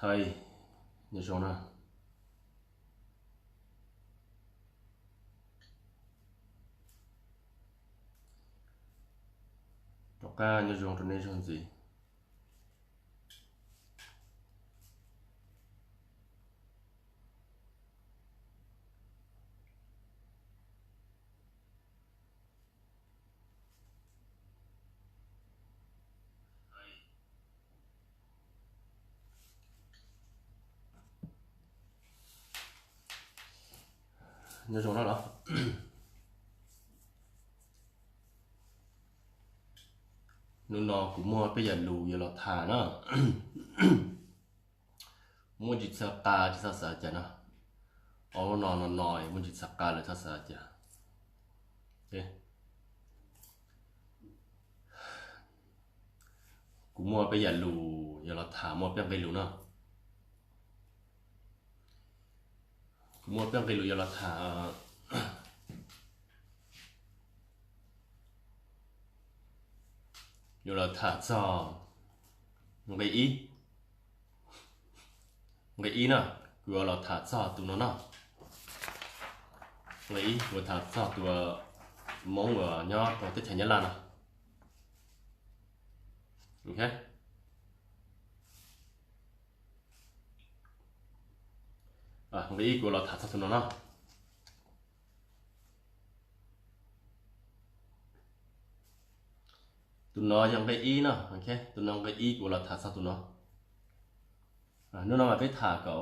Hais, nyob zoo na. Rov qab nyob zoo rau nej zaug ntxiv. Nyob zoo na los. Hnub no kuv muaj peb yam lus yuav los tham na. Muaj ntsis txhaj qa tsis txhob xav cas na. Ob lub no no no muaj ntsis txhaj qa lawm txhob xav cas. Kuv muaj peb yam lus yuav los tham, muaj peb nqe lus na. Kuv muaj peb nqe lus yuav los tham. Yuav los tham txog nqe ib. Nqe ib na, kuv yuav los tham txog tus no no. Nqe ib kuv tham txog tus Hmoob uas nyob rau teb chaws Nyab Laj no. Ok. Nqe ib kuv los tham txog tus no no. Tus no yog nqe ib no, ok, tus no nqe ib kuv los tham txog tus no. Hnub no mas peb tham kom,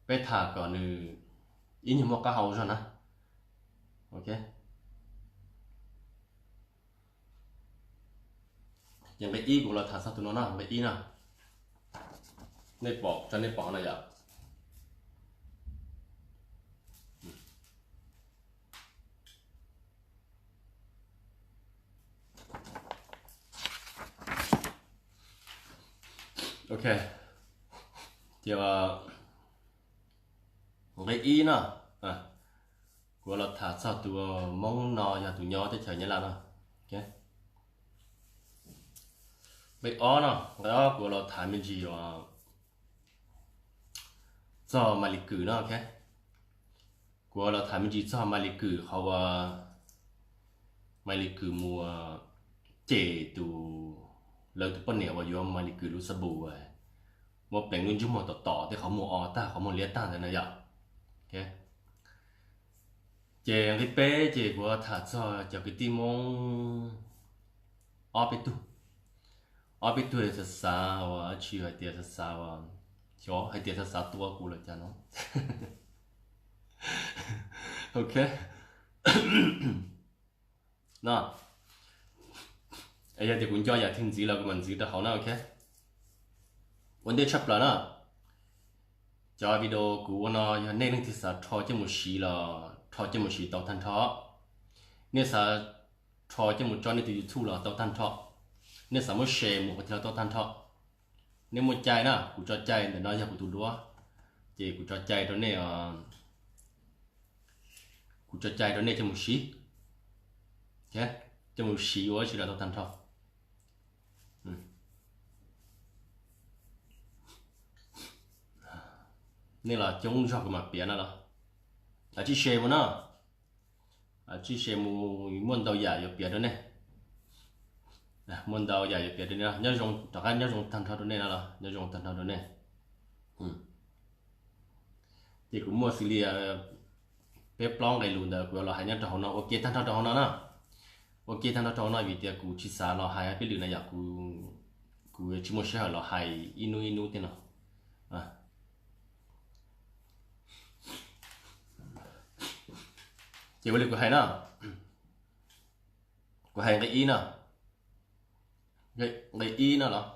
peb tham kom nws ib nyuag muaj qab hau zog na. Ok. Ces nqe ib kuv los tham txog tus no no, nqe ib no. Nej pom, tso nej pom no yom. Ok, ces nqe ib no, kuv los tham txog tus Hmoob no yog tus nyob teb chaws Nyab Laj no. Nqe ob no, nqe ob kuv los tham me ntsis txog Maiv Lis Kws no, ok. Kuv los tham me ntsis txog Maiv Lis Kws qhov uas Maiv Lis Kws mus cem tus, lawv tus poj niam uas yuav Maiv Lis Kws lub xab npus, muab pleev lub ntsej muag tom tom tej qhov muag o tag qhov muag liab tag ntawd na yom. Ces nqe peb ces kuv tham txog cov kwv tij Hmoob ob peb tug, ob peb tug xav xav uas tsis hais tias xav xav uas, xyov hais tias xav xav tua kuv lawm cas no. Ok. No, yog tias kuv nco yam twg ntxiv los kuv mam ntxiv rau hauv na, ok. Ua ntej tshaj plaws na, cov video kuv ua no yog nej leej twg xav rho coj mus siv los rho coj mus siv tau tag nrho. Nej xav rho coj mus tso nej tus YouTube los tau tag nrho. Nej xav muab share mus qhov twg los tau tag nrho. Nej muaj cai na, kuv tso cai, ntawm no yog kuv tus duab, ces kuv tso cai rau nej, kuv tso cai rau nej coj mus siv, coj mus siv ua dab tsi los tau tag nrho. Nej los coob zog kuv mam piav no los, tsij share mus no, tsij share mus, muaj ntau yam yuav piav rau nej. Muaj ntau yam yuav piav rau nej, nyob zoo, rov qab nyob zoo tag nrho rau nej no los, nyob zoo tag nrho rau nej. Ces kuv muaj xws li peb plaub nqe lus ntawd kuv los hais nyob rau hauv no, ua ke tag nrho rau hauv no na. Ua ke tag nrho rau hauv no vim tias kuv tsis xav los hais peb lwm na yom, kuv tsis muaj sij hawm los hais ib hnub ib hnub tej no. Ces ua li kuv hais na, kuv hais nqe ib no, nqe ib no los,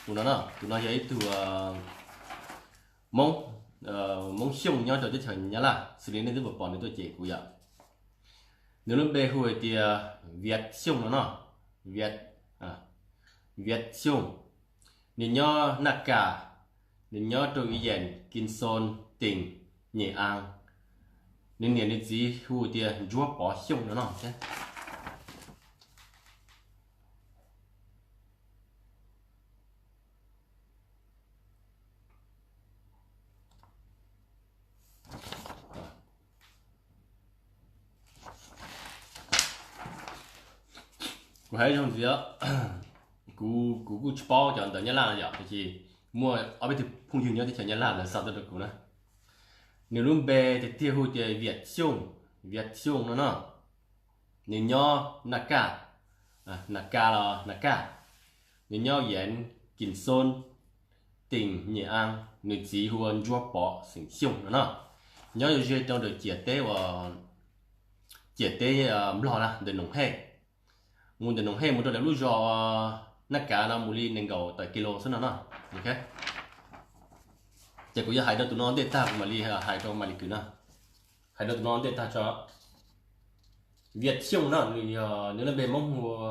tus no, tus no yog ib tug Hmoob, Hmoob Xyooj nyob rau teb chaws Nyab Laj, xws li nej twb pom nws tuaj cem kuv yom. Nws lub npe hu hais tias Vias Xyooj no no, Vias, Vias Xyooj. Nws nyob Naj Kas, nws nyob rau ib yam Kin Xoo, teem Nyem As. Nws niam nws txiv hu tias Ntsuab Pov Xyooj no no. Thiab, Kuv hais zoo ntxiv, kuv kuv kuj tsis paub cov ntawv Nyab Laj no yom, tiam sis muaj ob peb tug phooj ywg nyob teb chaws Nyab Laj lawv xa tuaj rau kuv na. Nws lub npe tiag tiag hu tias Viaj Xyooj, Viaj Xyooj no no. Nws nyob Naj Kaj, Naj Kaj los Naj Kaj. Nws nyob Yem Kim Xon, teem Nyem As. Nws txiv hu ua Ntsuab Pov xeem Xyooj no no. Nyob yuav ze rau ntawm ciam teb uas ciam teb Nplog na, ntawm Noom Hej. Mus ntawm Noom Hej mus rau lawv lub zos Naj Kav no mus li nees nkaum tawm kis lus xwb no no. Ces kuv yuav hais rau tus no ntej tag kuv mam li hais rau Mas Lis Kws na. Hais rau tus no ntej tag tso. Viaj Xyooj no nws yog, nws lub npe Hmoob hu ua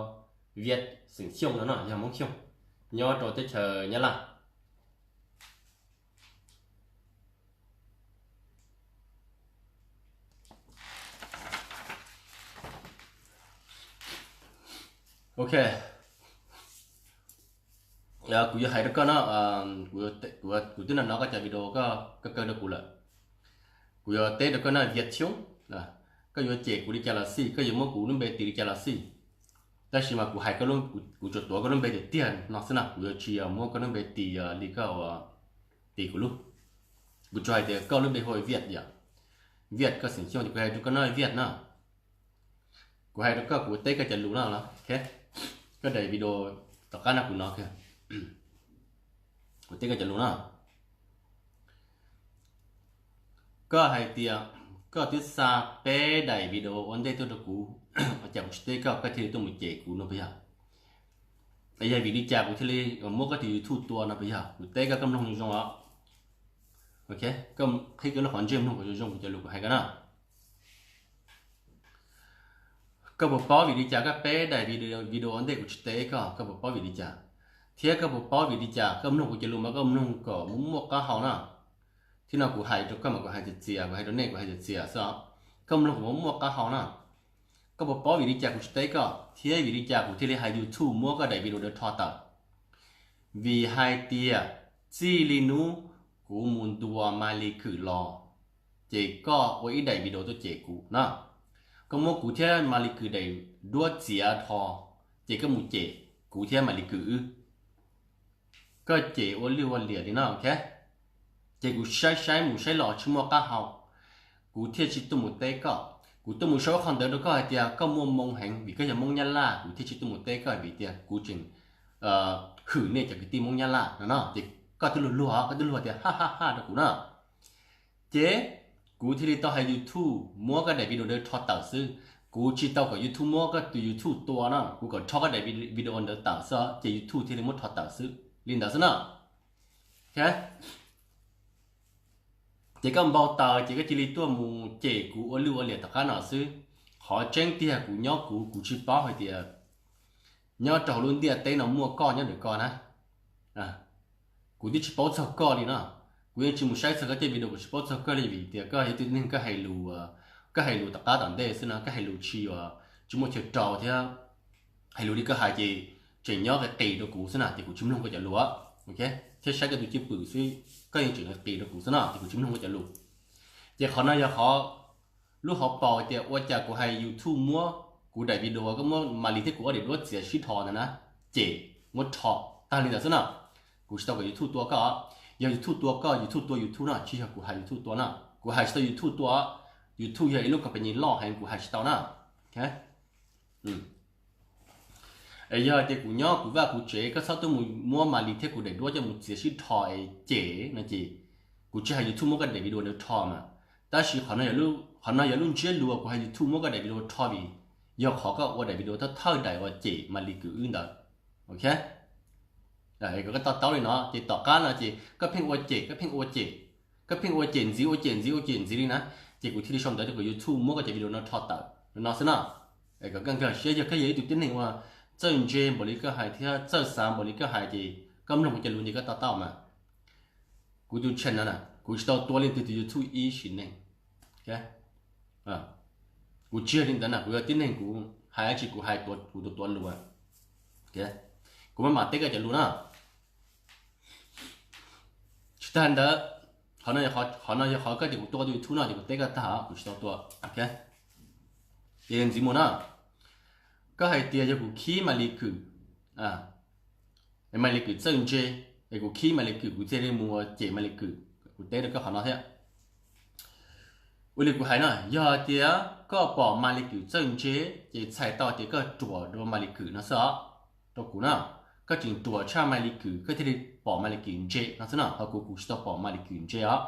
Viaj xeem Xyooj no no, yog Hmoob Xyooj, nyob rau teb chaws Nyab Laj. Ok, kuv yuav hais rau koj no, kuv twb nov nov koj cov video koj kaw rau kuv lawm. Kuv yuav teb rau koj no Viaj Xyooj, koj yuav cem kuv li cas los xij, koj yuav muab kuv lub npe tis li cas los xij, tab sis mas kuv hais, kuv tsuas tuav koj lub npe tiag tiag no xwb na, kuv yuav tsis muab koj lub npe tis li koj ua tis kuv lub. Kuv tsuas hais tias koj lub npe hu Viaj yom, Viaj koj xeem Xyooj, ces kuv hais rau koj no Viaj no. Kuv hais rau koj, kuv teb koj cov lus no los koj daim video tom qab no kuv no, kuv teb koj cov lus no. Koj hais tias koj twb xa peb daim video ua ntej tuaj rau kuv, ua cas kuv tsis teb koj, koj thiaj li tuaj mus cem kuv no puas yog? Yog vim li cas kuv thiaj li muab koj tus YouTube tua no puas yog? Kuv teb koj, koj mloog zoo zoo os. Ok, koj qhib koj lub qhov ntsej mloog kuv zoo zoo kuv cov lus kuv hais koj na. Koj puas paub vim li cas koj peb daim video ua ntej kuv tsis teb koj, koj puas paub vim li cas? Thiab koj puas paub vim li cas koj mloog kuv cov lus mas koj mloog kom muaj muaj qab hau na? Thiab no kuv hais rau koj mas kuv hais txias txias, kuv hais rau nej kuv hais txias txias xwb os. Koj mloog kom muaj muaj qab hau na. Koj puas paub vim li cas kuv tsis teb koj thiab vim li cas kuv thiaj li hais YouTube muab koj daim video ntawd rho tawm? Vim hais tias txij li hnub kuv mus ntuas Mas Lis Kws los, ces koj ua ib daim video tuaj cem kuv na. Koj muab kuv thiab Mas Lis Kws daim duab txiav rho, ces koj mus cem kuv thiab Mas Lis Kws wb. Koj cem ua lwj ua liam li no, ok? Ces kuv saib saib mus saib los tsis muaj qab hau, kuv thiaj tsis tuaj mus teb koj. Kuv tuaj mus sau qhov ntawd rau koj hais tias koj muaj moo heev vim koj yog Hmoob Nyab Laj, kuv thiaj tsis tuaj mus teb koj vim tias kuv tseem hwm nej cov kwv tij Hmoob Nyab Laj no no. Ces koj twb luag luag, koj twb luag tias ha ha ha rau kuv na. Ces kuv thiaj li tau hais YouTube muab koj daim video ntawd rho tawm xwb. Kuv tsis tau kom YouTube muab koj tus YouTube tua no, kuv kom rho koj daim video ntawd tawm xwb ces YouTube thiaj li muab rho tawm xwb. Li ntawd xwb na. Ces koj npau taws ces koj cia li tuaj mus cem kuv ua lwj ua liam tom qab no xwb. Qhov tseeb tiag kuv nyob kuv, kuv tsis paub hais tias nyob rau hauv lub ntiaj teb no muaj koj nyob ntawm ko na. Kuv twb tsis paub txog koj li no. Kuv yeej tsis mus saib txog koj tej video, kuv tsis paub txog koj li vim tias koj yog ib tug neeg koj hais lus, koj hais lus tom qab tom ntej xwb no, koj hais lus tsis, tsis muaj chaw rau thiab hais lus li koj hais ces tseem nyob qis qis rau kuv xwb na, ces kuv tsis mloog koj cov lus, ok, thiab saib koj tus cwj pwm xwb, koj yeej tseem qis qis rau kuv xwb no ces kuv tsis mloog koj cov lus. Ces qhov no yog qhov, lub hauv paus tias ua cas kuv hais YouTube muab kuv daim video koj muab Mas Lis thiab kuv ob daim duab txiav sib rho ntawd na, ces muab rho tag li ntawd xwb na. Kuv tsis tau kom YouTube tua koj. Yog YouTube tua koj, YouTube tua YouTube no, tsis yog kuv hais YouTube tua na. Kuv hais tsis tau YouTube tua. YouTube yog ib lub company loj heev, kuv hais tsis tau na. Es yog tias kuv nyob kuv vaj kuv tsev, koj txhob tuaj mus muab Mas Lis thiab kuv daim duab coj mus txiav sib rho es cem no ces kuv tsis hais YouTube muab koj daim video ntawd rho mas. Tab sis qhov no, qhov no yog lub ntsiab lus kuv hais YouTube muab koj daim video rho vim yog qhov koj ua daim video thawj thawj daim uas cem Mas Lis Kws wb ntawd, ok. Kom koj to taub li no ces tom qab no ces koj pheej ua cem, koj pheej ua cem, koj pheej ua cem ntxiv, ua cem ntxiv, ua cem ntxiv li na, ces kuv thiaj li sau ntawv rau kom YouTube muab koj cov video no rho tawm no xwb na. Kom koj nkag siab, yog koj yog ib tug tib neeg uas txawj ntse npaum li koj hais thiab txawj xav npaum li koj hais ces koj mloog kuv cov lus ces koj to taub mas. Kuv tus channel no na, kuv tsis tau tua leej twg tus YouTube ib sim neej. Kuv tsis yog li ntawd na, kuv yog tib neeg kuv hais dab tsi kuv hais kuv tus tuav lus. Kuv maj mam teb koj cov lus na. Tsis tag ntawd, qhov no yog qhov koj tias kuv tua koj tus YouTube no ces kuv teb koj tag, kuv tsis tau tua. Ces ntxiv mus na. Koj hais tias yog kuv khib Maly Kue, Maly Kue txawj ntse, es kuv khib Maly Kue kuv thiaj li mus cem Maly Kue. Kuv teb rau koj qhov no thiab. Ua li kuv hais no, yog tias koj pom Maly Kue txawj ntse, ces txhais tau tias koj ruam dua Maly Kue no xwb os. Rau kuv no, koj tseem ruam tshaj Maly Kue koj thiaj li pom Maly Kue ntse no xwb no, ho kuv, kuv tsis tau pom Maly Kue ntse os.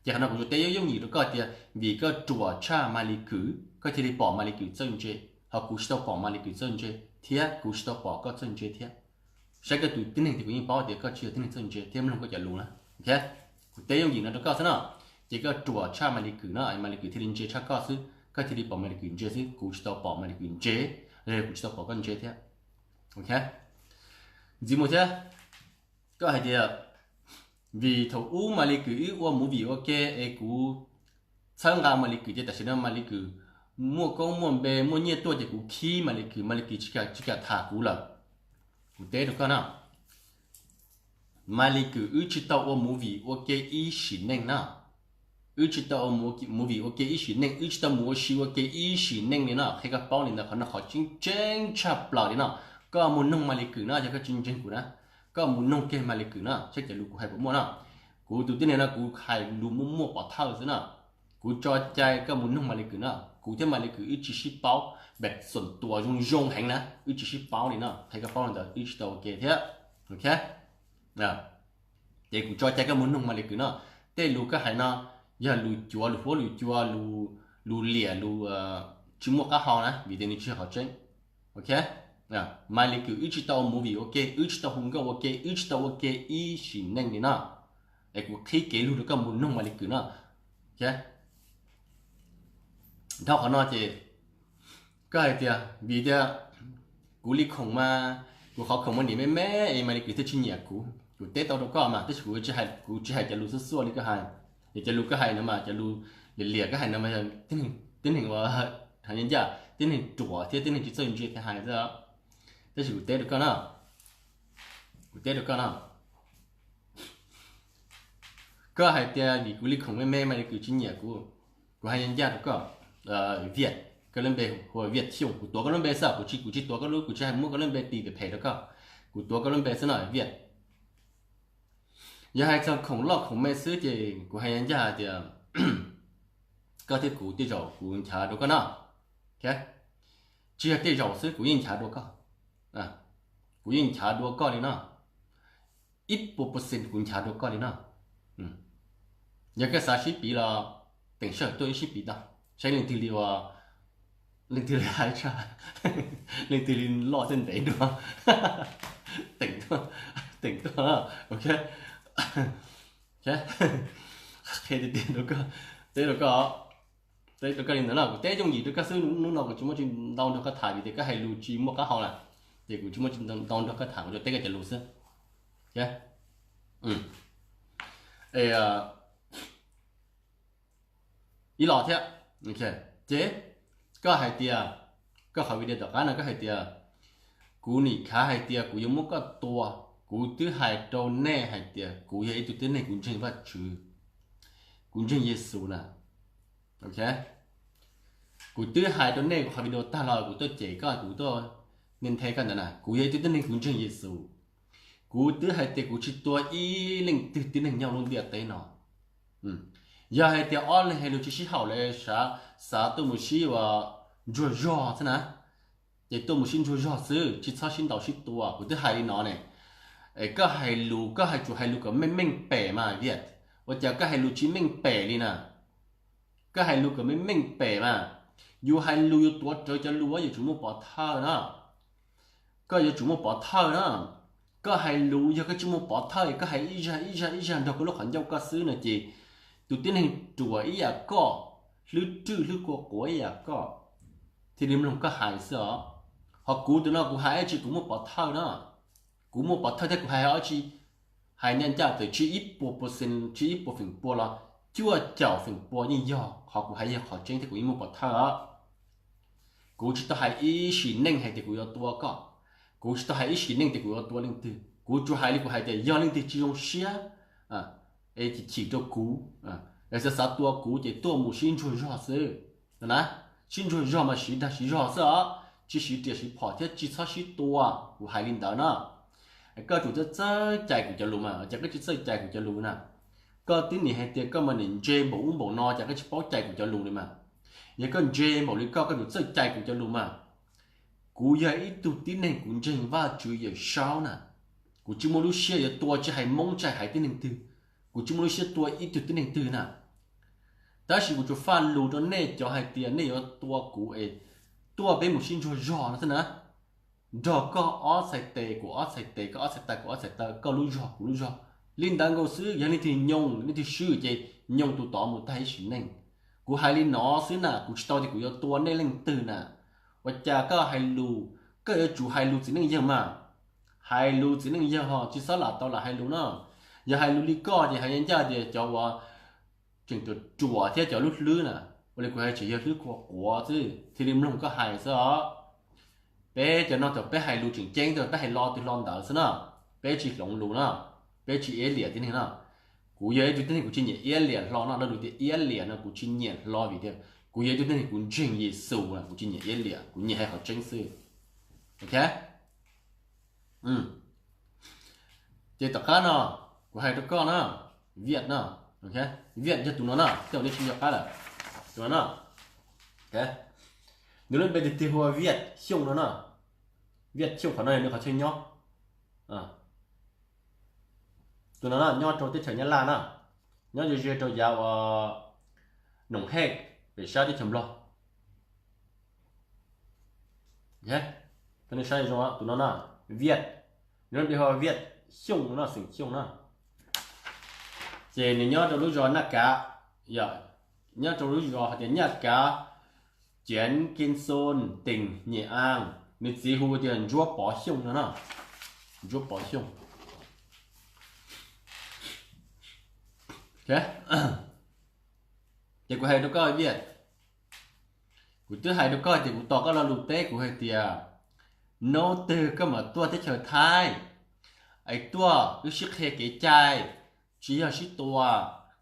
Ces qhov no kuv yuav teb yooj yooj yim rau koj tias vim koj ruam tshaj Maly Kue koj thiaj li pom Maly Kue txawj ntse, ho kuv tsis tau pom Maly Kue txawj ntse thiab kuv tsis tau pom koj txawj ntse thiab. Saib koj tus tib neeg ces kuv yeej paub tias koj tsis yog tib neeg txawj ntse thiab mloog koj cov lus na. Kuv teb yooj yim no rau koj xwb no. Ces koj ruam tshaj Maly Kue no, Maly Kue thiaj li ntse tshaj koj xwb, koj thiaj li pom Maly Kue ntse xwb, kuv tsis tau pom Maly Kue ntse, los yog kuv tsis tau pom koj ntse thiab. Ntxiv mus thiab, koj hais tias vim thaum ub Maly Kue wb ua movie ua ke es kuv txhawb nqa Maly Kue ces tam sim no Maly Kue muaj koob muaj npe muaj nyiaj tuaj ces kuv khib Maly Kue, Maly Kue tsis kam, tsis kam tham kuv lawm. Kuv teb rau koj no, Maly Kue wb tsis tau ua movie ua ke ib sim neej no. Wb tsis tau ua movie ua ke ib sim neej, wb tsis tau mus ua si ua ke ib sim neej li no, qhia koj paub li ntawd, qhov no qhov tseeb tseeb tshaj plaws li no. Koj mus noog Maly Kue no, yog koj tsis ntseeg kuv na, koj mus noog kiag Maly Kue no saib cov lus kuv hais puas muaj no. Kuv tus tib neeg no kuv hais lus muaj muaj pov thawj xwb no. Kuv tso cai koj mus noog Maly Kue no, kuv thiab Maly Kue wb tsis sib paub, npe xuam tuas zoo zoo heev na, wb tsis sib paub li no, qhia koj paub li ntawd, wb tsis tau ua ke thiab. Ces kuv tso cai koj mus noog Maly Kue no, tej lus koj hais no yog lus cuav, lus huab lus cua, lus liam, lus tsis muaj qab hau na, vim tias nws tsis yog qhov tseeb. Maly Kue wb tsis tau ua movie ua ke, wb tsis tau hu nkauj ua ke, wb tsis tau ua ke ib sim neej li no. Es kuv qhib kev lug rau koj mus noog Maly Kue no. Dhau qhov no ces koj hais tias vim tias kuv li khoom mas, kuv qhov khoom mas niam me me es Maly Kue thiaj tsis nyiam kuv. Kuv teb tau rau koj mas, tab sis kuv tsis hais, kuv tsis hais cov lus xuaj xuaj li koj hais. Ces cov lus koj hais no mas cov lus liam liam koj hais no mas yog tib neeg uas hais ncaj ncaj, tib neeg ruam thiab tib neeg tsis txawj ntse thiaj hais xwb. Tab sis kuv teb rau koj no, kuv teb rau koj no, koj hais tias vim kuv li khoom me me Maly Kue tsis nyiam kuv. Kuv hais ncaj ncaj rau koj, Viaj, koj lub npe hu ua Viaj Xyooj, kuv tuav koj lub npe xwb, kuv tsis, kuv tsis tuav koj lub, kuv tsis hais muab koj lub npe tis phem rau koj. Kuv tuav koj lub npe xwb no, Viaj. Yog hais txog khoom loj khoom me xwb ces kuv hais ncaj ncaj hais tias koj thiab kuv tej zaum kuv nchav dua koj no. Tsis yog tej zaum xwb, kuv yeej nchav dua koj. Kuv yeej nchav dua koj li no. Ib puas percent kuv nchav dua koj li no. Yog koj xav sib piv los teem sij hawm tuaj wb sib piv tau, saib leej twg li ua, leej twg li hais tshaj, leej twg li loj thiab ntev dua. Teem tuaj, teem tuaj, ok. Qhia tiag tiag rau koj, teb rau koj, teb rau koj li ntawd no, kuv teb yooj yim rau koj xwb, hnub no kuv tsis muaj tsis ntau nrog koj tham vim tias koj hais lus tsis muaj qab hau lawm, ces kuv tsis muaj tsis ntau nrog koj tham, kuv tsuas teb koj cov lus xwb. Ib los thiab, ces koj hais tias, koj qhov video tom qab no koj hais tias kuv nim khav hais tias kuv yuav muab koj tua, kuv twb hais rau nej hais tias kuv yog ib tug tib neeg kuv ntseeg Vajtswv, kuv ntseeg Yexus na. Kuv twb hais rau nej, kuv qhov video tag los kuv tuaj cem koj, kuv tuaj nthe nthe koj ntawd na, kuv yog ib tug tib neeg kuv ntseeg Yexus. Kuv twb hais tias kuv tsis tua ib leej twg tib neeg nyob lub ntiaj teb no. Yog hais tias ob leeg hais lus tsis sib haum lawm, xav tuaj mus sib ua ntsuag zog xwb na, ces tuaj mus sib ntsuag zog xwb, tsis txhob sib ntaus sib tua. Kuv twb hais li no ne, es koj hais lus, koj hais tsuas hais lus kom meej meej pem mas Viaj, ua cas koj hais lus tsis meej pem li na? Koj hais lus kom meej meej pem mas, yus hais lus yus tuav rawv cov lus yuav tsum muaj pov thawj na. Koj yuav tsum muaj pov thawj na. Koj hais lus yog koj tsis muaj pov thawj, koj hais ib zaj ib zaj ib zaj nrog koj lub qhov ncauj koj xwb no ces tus tib neeg ruam ib yam koj, hlwb rwj hlwb kua quav ib yam koj thiaj li mloog koj hais xwb os. Ho kuv tus no kuv hais dab tsi kuv muaj pov thawj na. Kuv muaj pov thawj thiab kuv hais dab tsi, hais ncaj ncaj txawm tsis ib puas percent, tsis ib puas feem pua los cuaj caum feem pua yeej yog qhov kuv hais yog qhov tseeb thiab kuv yeej muaj pov thawj os. Kuv tsis tau hais ib sim neej hais tias kuv yuav tua koj. Kuv tsis tau hais ib sim neej tias kuv yuav tua leej twg. Kuv tsuas hais li kuv hais tias yog leej twg tsis zoo siab es chim chim rau kuv, es xav xav tua kuv ces tuaj mus sib ntsuag zog xwb na. Sib ntsuag zog mas siv dag siv zog xwb os. tsis siv riam siv phom thiab tsis txhob sib tua. Kuv hais li ntawd no, koj tsum txawj txawj cais kuv cov lus mas, ces koj tsis txawj cais kuv cov lus na. Koj twb nim hais tias koj mas nim ntse npaum ub npaum no, ces koj tsis paub cais kuv cov lus li mas. Yog koj ntse npaum li koj, koj tsum txawj cais kuv cov lus mas. Kuv yog ib tug tib neeg kuv ntseeg Vajtswv Yawmsaub na. Kuv tsis muaj lub siab yuav tua, tsis hais Hmoob tsis hais tib neeg twg, kuv tsis muaj lub siab tua ib tug tib neeg twg na. Tab sis kuv tsuas faj lus rau nej cov hais tias nej yuav tua kuv es tuaj peb mus sib ntsuag zog no xwb na. Nrog koj ob txhais tes kuv ob txhais tes, koj ob txhais taw kuv ob txhais taw, koj lub zog kuv lub zog, li ntawd nkaus xwb. Yog leej twg nyoog leej twg swb ces nyoog tus tod mus tag ib sim neej. Kuv hais li no xwb na, kuv tsis tau tias kuv yuav tua nej leej twg na. Ua cas koj hais lus, koj yuav tsum hais lus txiv neej yawg mas. Hais lus txiv neej yawg ho tsis txhob lam tau lam hais lus no. Yog hais lus li koj ces hais ncaj tias cov uas tseem ruam ruam thiab cov lub hlwb na, ua li kuv hais tseem yog hlwb quav quav xwb thiaj li mloog koj hais xwb os. Peb cov no thaum peb hais lus tseem ceeb, peb hais lo twg lo ntawd xwb na. Peb tsis hloov lus na, peb tsis iab liam tib neeg na. Kuv yog ib tug tib neeg kuv tsis nyiam iab liam hlo no, lo lus tias iab liam no kuv tsis nyiam hlo vim tias kuv yog ib tug tib neeg kuv ntseeg Yexus na, kuv tsis nyiam iab liam, kuv nyiam hais qhov tseeb xwb. Ok. Ces tom qab no kuv hais rau koj na, Viaj no, Viaj yog tus no na, tej zaum nej tsis nco qab lawm. Tus no na, nws lub npe tiag tiag hu ua Viaj Xyooj no na. Viaj Xyooj qhov no yog nws qhov chaw nyob. Tus no na nyob rau teb chaws Nyab Laj na, nyob ze ze rau yav uas Noom Hej pem sab teb chaws Nplog. Koj nej saib zoo tus no na, Viaj, nws lub npe hu ua Viaj Xyooj no, xeem Xyooj na. Ces nws nyob rau lub zos Naj Kav, yog, nyob rau lub zos hais tias Nyaj Kav, Ciav Kee Xoon, teem Nyem As. Nws txiv hu tias Ntsuab Pov Xyooj no na, Ntsuab Pov Xyooj. Ces kuv hais rau koj Viaj, kuv twb hais rau koj tias kuv tos koj lo lus teb kuv hais tias, hnub twg koj mam tuaj teb chaws Thaib, es tuaj wb sib qhia kev cai, tsis yog sib tua.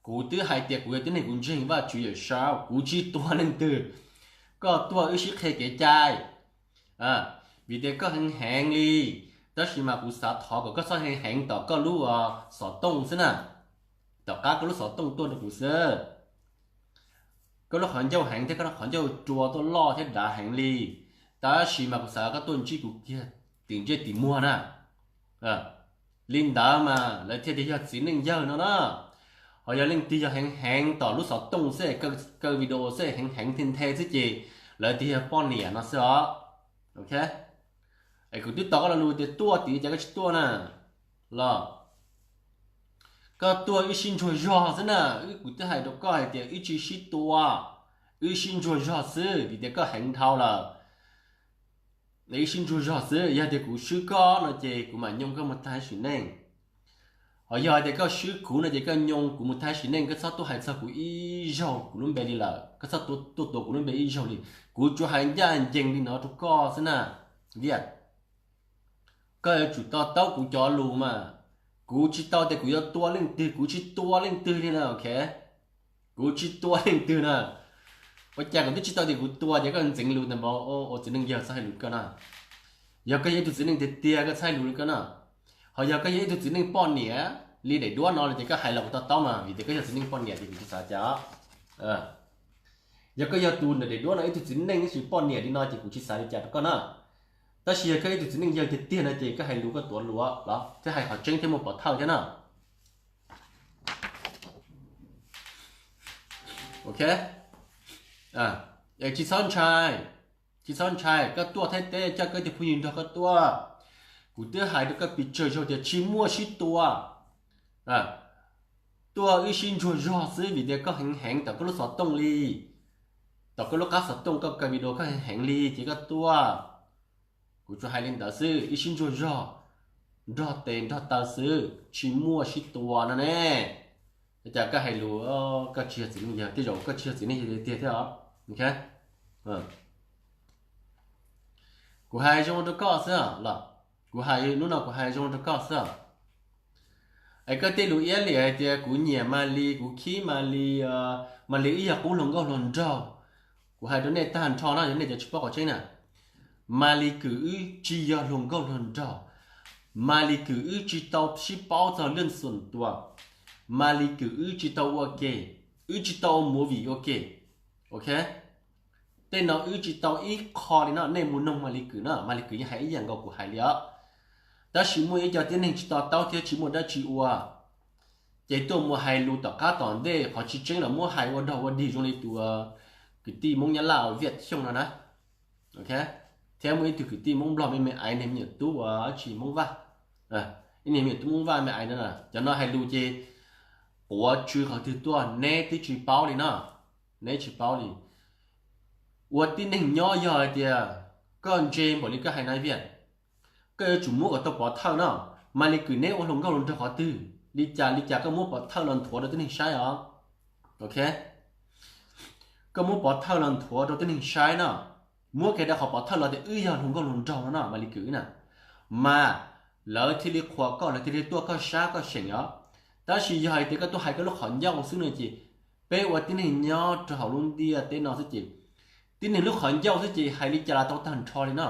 Kuv twb hais tias kuv yog tib neeg kuv ntseeg Vajtswv Yawmsaub, kuv tsis tua leej twg. Koj tuaj wb sib qhia kev cai, vim tias koj heev heev li, tab sis mas kuv xav thov kom koj txhob heev heev tom koj lub xov tooj xwb na. Tom qab koj lub xov tooj tuaj rau kuv xwb. Koj lub qhov ncauj heev thiab koj lub qhov ncauj rua tuaj loj thiab dav heev li, tab sis mas kuv xav koj tuaj ntsib kuv kiag tim ntsej tim muag na. Li ntawd mas lawv thiaj tias yog txiv neej yawg no na. Ho yog leej twg yog heev heev tom lub xov tooj xwb, kaw video xwb, heev heev nthe nthe xwb ces lawv tias yog poj niam no xwb os. Ok, es kuv twb tos koj lo lus tias tuaj tim li cas koj tsis tuaj na los? Koj tuaj wb sib ntsuag zog xwb na, wb, kuv twb hais rau koj hais tias wb tsis sib tua, wb sib ntsuag zog xwb vim tias koj heev dhau lawm. Wb sib ntsuag zog xwb, yog tias kuv swb koj no ces kuv mam nyoo koj mus tag sim neej. Ho yog tias koj swb kuv no ces koj nyoo kuv mus tag sim neej, koj txhob tuaj hais txog kuv ib zaug kuv lub npe li lawm, koj txhob tuaj tuav kuv lub npe ib zaug li. Kuv tsuas hais ncaj ncees li no rau koj xwb na. Viaj, koj yuav tsum to taub kuv cov lus mas. Kuv tsis tau tias kuv yuav tua leej twg, kuv tsis tua leej twg li na, ok. Kuv tsis tua leej twg na. Ua cas kuv twb tsis tau tias kuv tua ces koj ntxeev lus ntawd npaum, ua txiv neej yawg txhob hais lus koj na. Yog koj yog ib tug txiv neej tiag tiag koj txhob hais lus li koj na. Ho yog koj yog ib tug txiv neej poj niam li daim duab no ces koj hais los kuv to taub mas, vim tias koj yog txiv neej poj niam ces kuv tsis xav cas. Yog koj yog tus daim duab no ib tug txiv neej ib tug poj niam li no ces kuv tsis xav li cas rau koj na. Tab sis yog koj ib tug txiv neej yawg tiag tiag no ces koj hais lus koj tuav lus los thiab hais qhov tseeb thiab muaj pov thawj thiab na. Ok, tsis txhob ntshai, tsis txhob ntshai, koj tuaj Thaib teb coj koj tus phooj ywg nrog koj tuaj. Kuv twb hais rau koj pes tsawg zaug tias tsis muaj sib tua. Tuaj wb sib ntsuag zog xwb vim tias koj heev heev tom koj lub xov tooj li, tom koj lub qab xov tooj koj kaw video koj heev heev li ces koj tuaj. Kuv tsuas hais li ntawd xwb, wb sib ntsuag zog, nrog tes nrog taw xwb, tsis muaj sib tua no ne. Cas koj hais lus, koj tsis yog txiv neej yawg, tej zaum koj tsis yog txiv neej yawg tiag thiab os. Kuv hais zoo rau koj xwb los, kuv hais hnub no kuv hais zoo rau koj xwb. Es koj tej lus iab liam hais tias kuv nyiam Malis, kuv khib Malis, Malis wb yog qub hluas nkauj hluas nraug. Kuv hais rau nej tag nrho no, yog nej cov tsis paub qhov tseeb na, Mas Lis Kwm wb tsis yog hluas nkauj hluas nraug, Mas Lis Kwm wb tsis tau sib paub txog lwj xuam tua, Mas Lis Kwm wb tsis tau ua ke, wb tsis tau ua movie ua ke. Ok, tej no wb tsis tau ib qho li no, nej mus noog Mas Lis Kwm no, Mas Lis Kwm yeej hais ib yam nkaus kuv hais li os. Tab sis muaj ib co tib neeg tsis to taub thiab tsis muaj dab tsi ua, ces tuaj mus hais lus tom qab tom ntej qhov tsis tseeb los muab hais ua dog ua dig zoo li tus kwv tij Hmoob Nyab Laj Viaj Xyooj no na. Ok, thiab muaj ib tug kwv tij Hmoob Nplog me me aiv niag me nyuam tub ua dab tsi Hmoob Vaj, ib niag me nyuam tub Hmoob Vaj me aiv no na, cov no hais lus ces quav tsw qhov twg tuaj neb twb tsis paub li no, neb tsis paub li. Ua tib neeg nyob yog hais tias koj ntse npaum li koj hais na Viaj, koj yuav tsum muab kom tau pov thawj no. Mas Lis Kwm neb ua hluas nkauj hluas nraug qhov twg li cas li cas koj muab pov thawj los nthuav rau tib neeg saib os. Ok, koj muab pov thawj los nthuav rau tib neeg saib no, muab kiag rau qhov pov thawj los tias wb yog hluas nkauj hluas nraug no no Mas Lis Kwm na, mas lawv thiaj li qhuas koj, lawv thiaj li tuaj koj sab koj seem os. Tab sis yog hais tias koj tuaj hais koj lub qhov ncauj xwb no ces peb ua tib neeg nyob rau hauv lub ntiaj teb no xwb ces tib neeg lub qhov ncauj xwb ces hais li cas los tau tag nrho li no.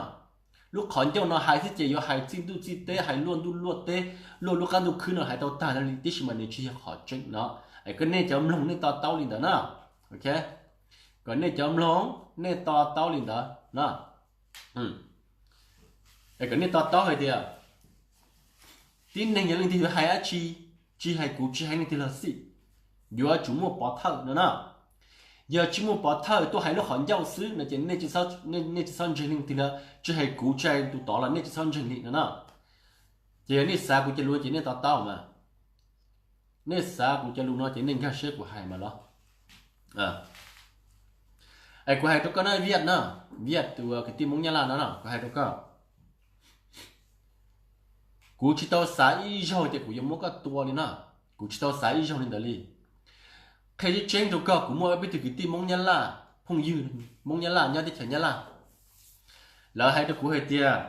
Lub qhov ncauj no hais xwb ces yuav hais txij ntuj txij teb, hais luaj ntuj luaj teb, luaj lub qab ntuj khwb no hais tau tag li, tiam sis mas nws tsis yog qhov tseeb no. Es kom nej cov mloog nej to taub li ntawd na. Ok, kom nej cov mloog nej to taub li ntawd na. Es kom nej to taub hais tias tib neeg yog leej twg yuav hais dab tsi, tsis hais kuv tsis hais leej twg los xij, yuav tsum muaj pov thawj no na. Yog tsis muaj pov thawj tuaj hais lub qhov ncauj xwb no ces nej tsis txhob ntseeg leej twg li, tsis hais kuv tsis hais tus tod los nej tsis txhob ntseeg li no na. Ces yog nej xav kuv cov lus ces nej to taub mas, nej xav kuv cov lus no ces nej nkag siab kuv hais mas los. Es kuv hais rau koj na Viaj na, Viaj tus kwv tij Hmoob Nyab Laj no no, kuv hais rau koj, kuv tsis tau xav ib zaug tias kuv yuav muab koj tua li no, kuv tsis tau xav ib zaug li ntawd li. Qhia tseeb tseeb rau koj, kuv muaj peb tug kwv tij Hmoob Nyab Laj, phooj ywg Hmoob Nyab Laj nyob teb chaws Nyab Laj, lawv hais rau kuv hais tias,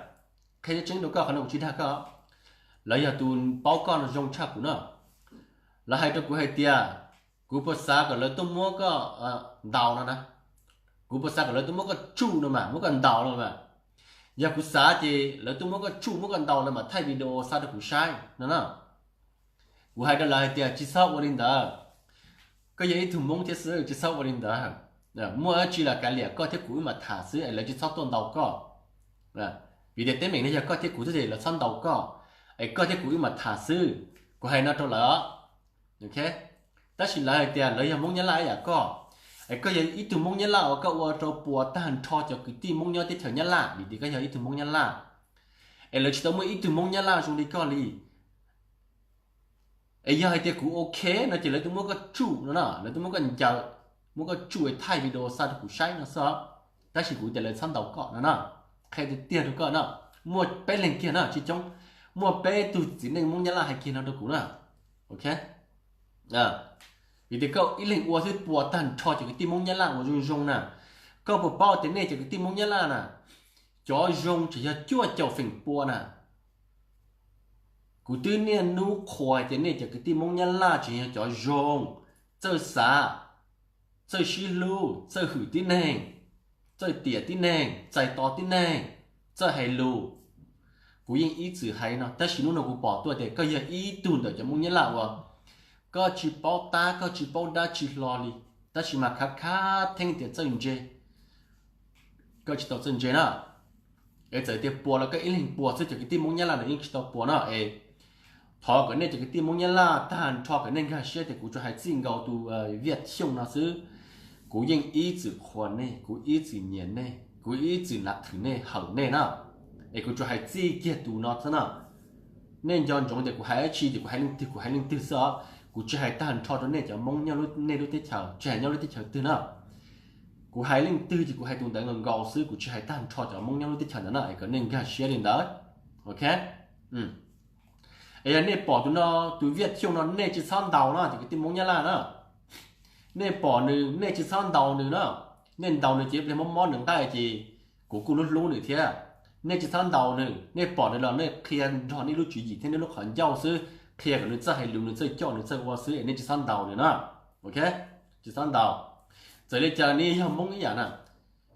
qhia tseeb tseeb rau koj, qhov no kuv tsis dag koj, lawv yog tus paub koj no zoo tshaj kuv no. Lawv hais rau kuv hais tias kuv puas xav kom lawv tuaj muab koj ntaus no na, kuv puas xav kom lawv tuaj muab koj tsuj no mas, muab koj ntaus no mas. Yog kuv xav ces lawv tuaj muab koj tsuj muab koj ntaus lawv mam thaij video xa rau kuv saib no na. Kuv hais rau lawv hais tias tsis txhob ua li ntawd, koj yog ib tug Hmoob thiab xwb, tsis txhob ua li ntawd. Muaj dab tsi los kav liam, koj thiab kuv wb mam tham xwb es lawv tsis txhob tuaj ntaus koj. Vim tias teeb meem no yog koj thiab kuv xwb ces lawv txhob ntaus koj, es koj thiab kuv wb mam tham xwb. Kuv hais no rau lawv os. Tab sis lawv hais tias lawv yog Hmoob Nyab Laj ib yam koj, es koj yog ib tug Hmoob Nyab Laj uas koj ua rau puas tag nrho cov kwv tij Hmoob nyob teb chaws Nyab Laj, vim tias koj yog ib tug Hmoob Nyab Laj, es lawv tsis tau muaj ib tug Hmoob Nyab Laj zoo li koj li. Es yog hais tias kuv ok no ces lawv tuaj muab koj tsuj no na, lawv tuaj muab koj ncaws, muab koj tsuj es thaij video xa rau kuv saib no xwb. Tab sis kuv tias lawv txhob ntaus koj no na. Qhia tiag tiag rau koj no, muaj peb leeg kiag no tsis coob, muaj peb tug txiv neej Hmoob Nyab Laj hais kiag no rau kuv na. Ok, vim tias koj ib leeg ua xwb puas tag nrho cov kwv tij Hmoob Nyab Laj uas zoo zoo na. Koj puas paub tias nej cov kwv tij Hmoob Nyab Laj na, cov zoo tseem yog cuaj caum feem pua na. Kuv twb niaj hnub qhuas tias nej cov kwv tij Hmoob Nyab Laj tseem yog cov zoo, txawj xav, txawj sib hlub, txawj hwm tib neeg, txawj tiam tib neeg, txais tos tib neeg, txawj hais lus. Kuv yeej ib txwm hais no, tab sis hnub no kuv pom tuaj tias koj yog ib tug ntawm cov Hmoob Nyab Laj uas koj tsis paub tab, koj tsis paub dab tsi hlo li, tab sis mas khav khav theeb tias txawj ntse. Koj tsis tau txawj ntse na. Es txawm tias puas los koj ib leeg puas xwb, cov kwv tij Hmoob Nyab Laj no yeej tsis tau puas no es thov kom nej cov kwv tij Hmoob Nyab Laj tag nrho kom nej nkag siab tias kuv tsuas hais txij nkaus tus Viaj Xyooj no xwb. Kuv yeej ib txwm qhuas nej, kuv ib txwm nyiam nej, kuv ib txwm nav thwm nej, hawm nej na. Es kuv tsuas hais txij kiag tus no xwb na. Nej nco ntsoov tias kuv hais dab tsi ces kuv hais leej twg, kuv hais leej twg xwb os. Kuv tsis hais tag nrho rau nej cov Hmoob nyob nej lub teb chaws, tsis hais nyob lub teb chaws twg na. Kuv hais leej twg ces kuv hais tus ntawd nkaus nkaus xwb, kuv tsis hais tag nrho cov Hmoob nyob lub teb chaws ntawd na, es kom nej nkag siab li ntawd. Ok, es yog nej pom tus no, tus Viaj Xyooj no nej tsis txhob ntaus no, cov kwv tij Hmoob Nyab Laj na. Nej pom nws nej tsis txhob ntaus nws na. Nej ntaus nws ces ib pliag mob mob nws nqaij ces kuv kuj hlub hlub nws thiab. Nej tsis txhob ntaus nws, nej pom nws los nej qhia nrog nej lub tswv yim thiab nej lub qhov ncauj xwb, qhia kom nws txawj hais lus, nws txawj coj, nws txawj ua xwb, es nej tsis txhob ntaus nws na. Ok, tsis txhob ntaus. Txawm li cas nws yog Hmoob ib yam na.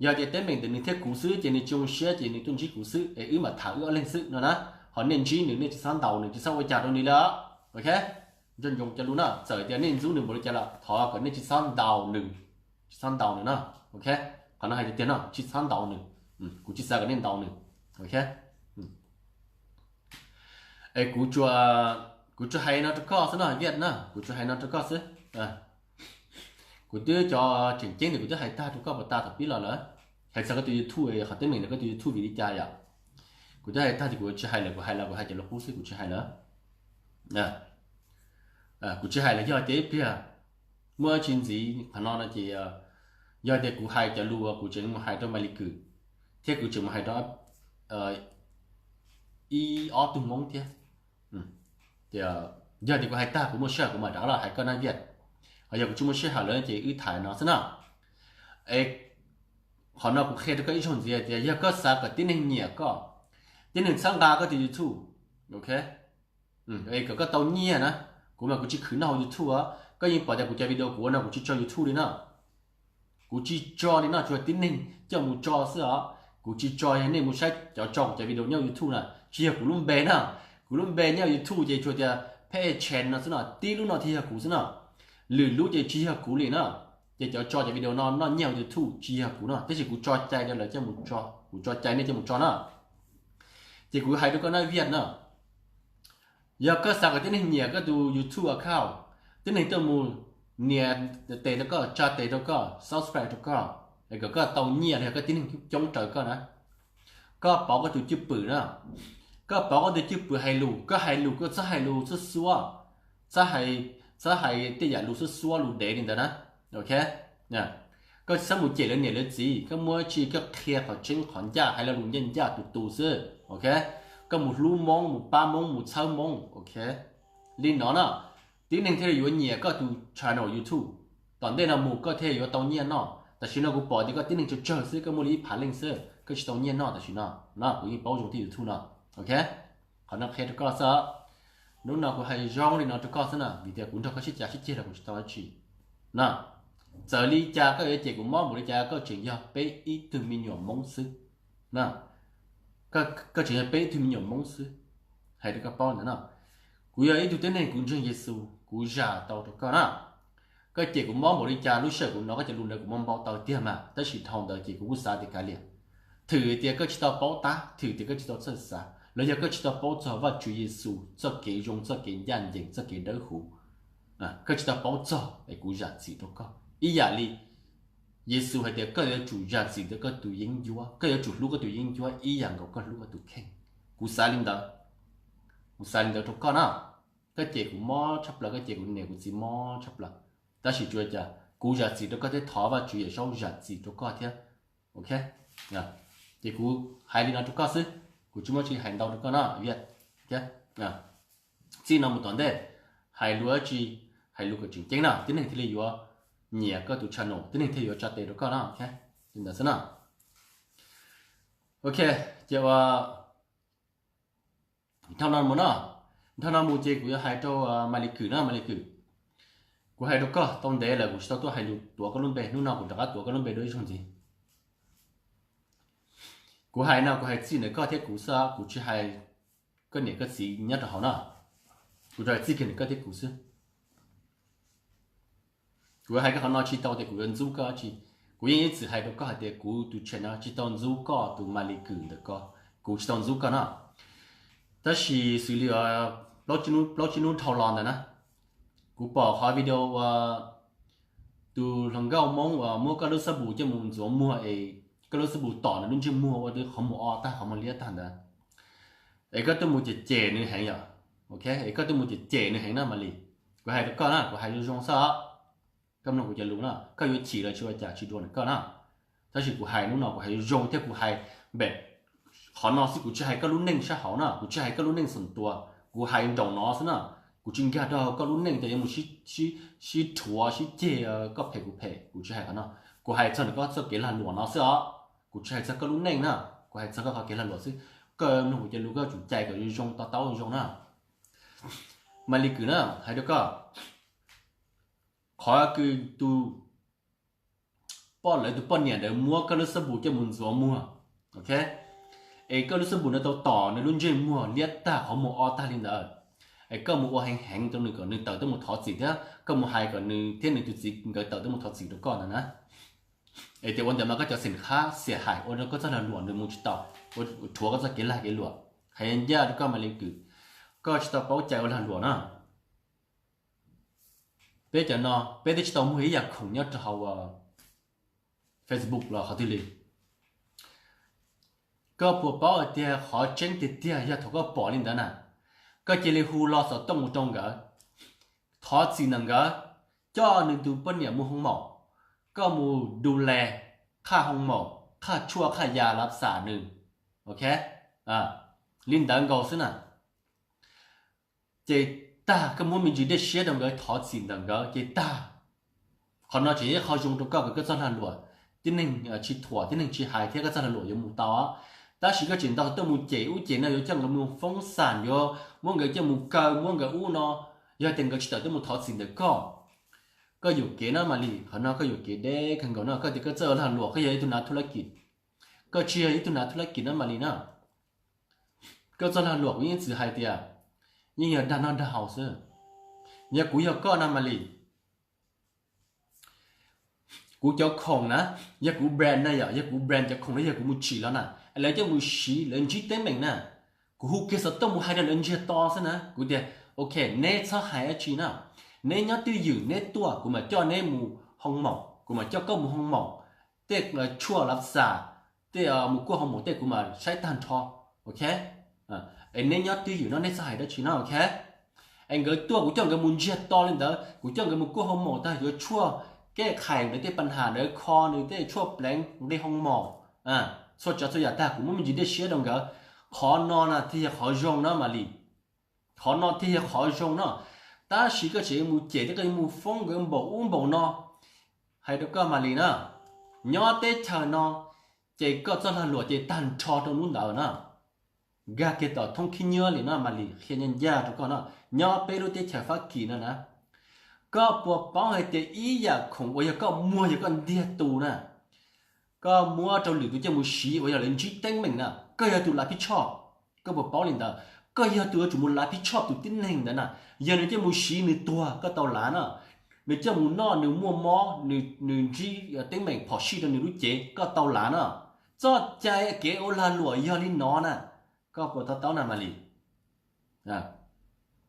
Yog tias teeb meem ntawm nws thiab kuv xwb ces nws tsis zoo siab ces nws tuaj ntsib kuv xwb es wb mam tham wb ob leeg xwb no na. Ho nej ntsib nws nej tsis txhob ntaus nws, tsis txhob ua cas rau nws li os. Ok, nco ntsoov cov lus no, txawm tias nej ntxub nws npaum li cas los thov kom nej tsis txhob ntaus nws, tsis txhob ntaus nws no. Ok, qhov no hais tiag tiag no, tsis txhob ntaus nws. Kuv tsis xav kom nej ntaus nws. Ok, es kuv tsuas, kuv tsuas hais no rau koj xwb no Viaj na, kuv tsuas hais no rau koj xwb. Kuv twb cov tseem ceeb ntawm kuv twb hais tag rau koj puas tas thaum pib los lawm. Hais txog koj tus YouTube, qhov teeb meem ntawm koj tus YouTube vim li cas yom? Kuv twb hais tag ces kuv tsis hais lawm, kuv hais los kuv hais cov lus qub xwb, kuv tsis hais lawm. Kuv tsis hais lawm yog tias ib pliag muaj tsis ntxiv qhov no no ces yog tias kuv hais cov lus kuv tseem mus hais rau Maiv Lis Kwm thiab kuv tseem mus hais rau ib ob tug Hmoob thiab. Yog tias kuv hais tag kuv muaj sij hawm kuv mam rov qab los hais koj na Viaj. Ho yog kuv tsis muaj sij hawm lawm ces wb tham no xwb na. Es qhov no kuv qhia rau koj ib zaug ntxiv tias yog koj xav kom tib neeg nyiam koj, tib neeg txhawb nqa koj tus YouTube, ok, es kom koj tau nyiaj na, kuv mas kuv tsis khwv noj hauv YouTube os. Koj yeej pom tias kuv cov video kuv ua no kuv tsis tso YouTube li na. Kuv tsis tso li no, tsuas tib neeg coj mus tso xwb os. Kuv tsis tso, yog nej mus saib cov tso kuv cov video nyob YouTube na, tsis yog kuv lub npe na. Kuv lub npe nyob YouTube ces tsuas tias Phev Channel no xwb no, tib lub no thiaj yog kuv xwb no. Lwm lub ces tsis yog kuv li na. Ces cov tso cov video no noj nyiaj hauv YouTube tsis yog kuv no, tab sis kuv tso cai rau lawv coj mus tso, kuv tso cai nej coj mus tso na. Ces kuv hais rau koj na Viaj na, yog koj xav kom tib neeg nyiam koj tus YouTube account, tib neeg tuaj mus nias tes rau koj, tsa tes rau koj, subscribe rau koj, es kom koj tau nyiaj los yog koj tib neeg coob raws koj na, koj pauv koj tus cwj pwm na. Koj pauv koj tus cwj pwm hais lus, koj hais lus koj txhob hais lus xuab xuab, txhob hais, txhob hais tej yam lus xuab xuab lus dev li ntawd na. Ok, koj txhob mus cem lawv niam lawv txiv, koj muaj tsi koj qhia qhov tseeb qhov ncaj, hais lo lus ncaj ncaj tus tus xwb. Ok, koj mus hlub Hmoob, mus pab Hmoob, mus txhawb Hmoob. Ok, li no na, tib neeg thiaj li yuav nyiam koj tus channel YouTube. Tom ntej no mus koj thiaj yuav tau nyiaj noj. Tam sim no kuv pom tias koj tib neeg tsawg tsawg xwb, koj muaj li ib phav leej xwb, koj tsis tau nyiaj noj tam sim no. No kuv yeej paub zoo tej YouTube no. Ok, qhov no qhia rau koj xwb. Hnub no kuv hais zoo li no rau koj xwb na, vim tias kuv nrog koj sib cav sib ceg los kuv tsis tau dab tsi na. Txawm li cas koj yuav cem kuv mob npaum li cas koj tseem yog peb ib tug me nyuam Hmoob xwb na. Koj tseem yog peb ib tug me nyuam Hmoob xwb, hais rau koj paub ntawd na. Kuv yog ib tug tib neeg kuv ntseeg Yexus, kuv zam tau rau koj na. Koj cem kuv mob npaum li cas, lub sij hawm kuv hnov koj cov lus ntawd kuv muaj npau taws tiag mas, tab sis dhau ntawd ces kuv kuj xav tias kav liam. Thwm tias koj tsis tau paub tab, thwm tias koj tsis tau txawj xav, los yog koj tsis tau paub txog Vajtswv Yexus txoj kev zoo, txoj kev ncaj ncees, txoj kev dawb huv, koj tsis tau paub txog es kuv zam txim rau koj. Ib yam li Yexus hais tias koj yuav tsum zam txim rau koj tus yeeb ncuab, koj yuav tsum hlub koj tus yeeb ncuab ib yam nkaus koj hlub koj tus kheej. Kuv xav li ntawd, kuv xav li ntawd rau koj na. Koj cem kuv mob tshaj plaws, koj cem kuv niam kuv txiv mob tshaj plaws, tab sis tsuas cas kuv zam txim rau koj thiab thov Vajtswv Yawmsaub zam txim rau koj thiab. Ok, ces kuv hais li no rau koj xwb, kuv tsis muaj tsi hais ntau rau koj na Viaj. Txij no mus tom ntej, hais lus dab tsi, hais lus kom tseem ceeb na, tib neeg thiaj li yuav nyiam koj tus channel, tib neeg thiaj yuav tsa tes rau koj na. Li ntawd xwb na. Ok, ces ua, dhau no mus no, dhau no mus ces kuv yuav hais rau Maiv Lis Kwm na, Maiv Lis Kwm. Kuv hais rau koj tau ntev lawm, kuv tsis tau tuaj hais lus tuav koj lub npe, hnub no kuv rov qab tuav koj lub npe dua ib zaug ntxiv. Kuv hais no kuv hais txij ntawm koj thiab kuv xwb, kuv tsis hais koj niam koj txiv nyob rau hauv na. Kuv tsuas hais txij kiag ntawm koj thiab kuv xwb. Kuv hais koj qhov no tsis tau tias kuv yuav ntxub koj dab tsi. Kuv yeej ib txwm hais rau koj hais tias kuv tus channel no tsis tau ntxub koj tus Maiv Lis Kwm ntawm ko, kuv tsis tau ntxub koj no. Tab sis xws li plaub tsib hnub dhau los ntawd na, kuv pom qhov video uas tus hluas nkauj Hmoob uas muab koj lub xab npum coj mus ntxuav muag es koj lub xab npum tom nws lub ntsej muag ua qhov muag o tag qhov muag liab tag ntawd, es koj tuaj mus cem cem nws heev yom. Ok, es koj tuaj mus cem cem nws heev na Maiv Lis. Kuv hais rau koj na, kuv hais zoo zoo xwb os. Koj mloog kuv cov lus na, koj yuav chim los tsis ua cas tsis dua ntawm koj na. Tab sis kuv hais hnub no kuv hais zoo zoo thiab kuv hais npem qhov no xwb, kuv tsis hais koj lub neej sab hauv na, kuv tsis hais koj lub neej xoom tua, kuv hais nraum no xwb na. Kuv tsis nkag rau koj lub neej tias yuav mus sib rhuav sib ceg koj phem kuv phem, kuv tsis hais qhov no. Kuv hais txog ntawm koj txoj kev lag luam no xwb os, kuv tsis hais txog koj lub neej na, kuv hais txog koj qhov kev lag luam xwb. Koj mloog kuv cov lus koj tsum cai kom zoo zoo to taub zoo na. Maiv Lis Kwm na, hais rau koj, qhov kws tus poj lawv tus poj niam ntawd muab koj lub xab npus coj mus ntxuav muag, ok, es koj lub xab npus ntawd tau tom nws lub ntsej muag liab tag qhov muag o tag li ntawd, es koj mus ua heev heev rau nws kom nws tawm tuaj mus thov txim thiab koj mus hais kom nws thiab nws tus txiv nkawd tawm tuaj mus thov txim rau koj ntawd na. Es tias ua ntawd mas koj cov xeem qhab xiam haim ua rau koj txoj lag luam nws mus tsis tau, ua rhuav koj txoj kev lag kev luam. Hais ncaj rau koj Malis Kwm, koj tsis tau paub cai ua lag luam na. Peb cov no peb twb tsis tau muag ib yam khoom nyob rau hauv Facebook los qhov twg li. Koj puas paub hais tias qhov tseeb tiag tiag yog thaum koj pom li ntawd na, koj cia li hu lo xov tooj mus rau nkawd, thov txim ntawm nkawd, coj nws tus poj niam mus hoo maum, koj mus du le qhaj hoo maum, qhaj tshuaj qhaj ya lav xam nws, ok, li ntawd nkaus xwb na. Ces tag koj muab me ntsis dej siab rau nkawd thov txim ntawm nkawd ces tag. Qhov no tseem yog qhov zoo rau koj kom koj txoj lag luam tib neeg tsis thuam tib neeg tsis hais thiab koj txoj lag luam yuav mus tau. Tab sis koj tseem ntaus tuaj mus cem ub cem no yuav coj nkawd mus foob xam yuav muab nkawd coj mus kaw muab nkawd ub no, yog tias nkawd tsis tawm tuaj mus thov txim ntawm koj, koj yuam kev na Malis. Qhov no koj yuam kev deb kawg nkaus no, koj tias koj txawj lag luam, koj yog ib tug nav thu lab kis, koj tsis yog ib tug nav thu lab kis na Malis na. Koj txoj lag luam kuv yeej txwm hais tias yeej yog dag noj dag haus xwb. Yog kuv yog koj na Malis, kuv cov khoom na, yog kuv brand na yom, yog kuv brand cov khoom na yog kuv mus tsim los na, lawv coj mus siv lawv ntsib teeb meem na, kuv hu kiag xov tooj mus hais rau lawv ntsiag to xwb na, kuv tias ok, neb txhob hais dab tsi na, neb nyob twj ywm neb tuaj kuv mam coj neb mus hoo maum, kuv mam coj koj mus hoo maum, tej tshuaj lav xam, tej mus kuaj hoo maum tej kuv mam saib tag nrho, ok. Es neb nyob twj ywm no neb txhob hais dab tsi no, ok. Es nkawd tuaj kuv coj nkawd mus ntsiag to li ntawd, kuv coj nkawd mus kuaj hoo maum tag yuav tshuaj kej khais ntawd tej pab nham ntawd kho nws tej tshuaj pleev nqi hoo maum, txhua tsav txhua yam tag kuv muab me ntsis dej siab rau nkawd. Qhov no na thiaj yog qhov zoo na Malis. Qhov no thiaj yog qhov zoo no. Tab sis koj tseem mus cem thiab koj mus foob nkawd npaum ub npaum no. Hais rau koj Malis na, nyob teb chaws no ces koj txoj lag luam ces tag nrho rau hnub ntawd na. Nkag kiag tom thoob khib nyiab li no Malis, qhia ncaj ncaj rau koj no, nyob peb lub teb chaws Fab Kis no na, koj puas paub hais tias ib yam khoom uas yog koj muag yog koj ntiag tus na, koj muab rau lwm tus coj mus siv uas yog lawv ntsib teeb meem na, koj yog tus lav phib tshoj. Koj puas paub li ntawd? Koj yog tus yuav tsum mus lav phib tshoj tus tib neeg ntawd na. Yog nws coj mus siv nws tuag koj tau lav na. Nws coj mus noj nws muaj mob, nws ntsib teeb meem phom sij rau nws lub cev koj tau lav na. Txoj cai kev ua lag luam yog li no na. Koj puas to taub na Malis?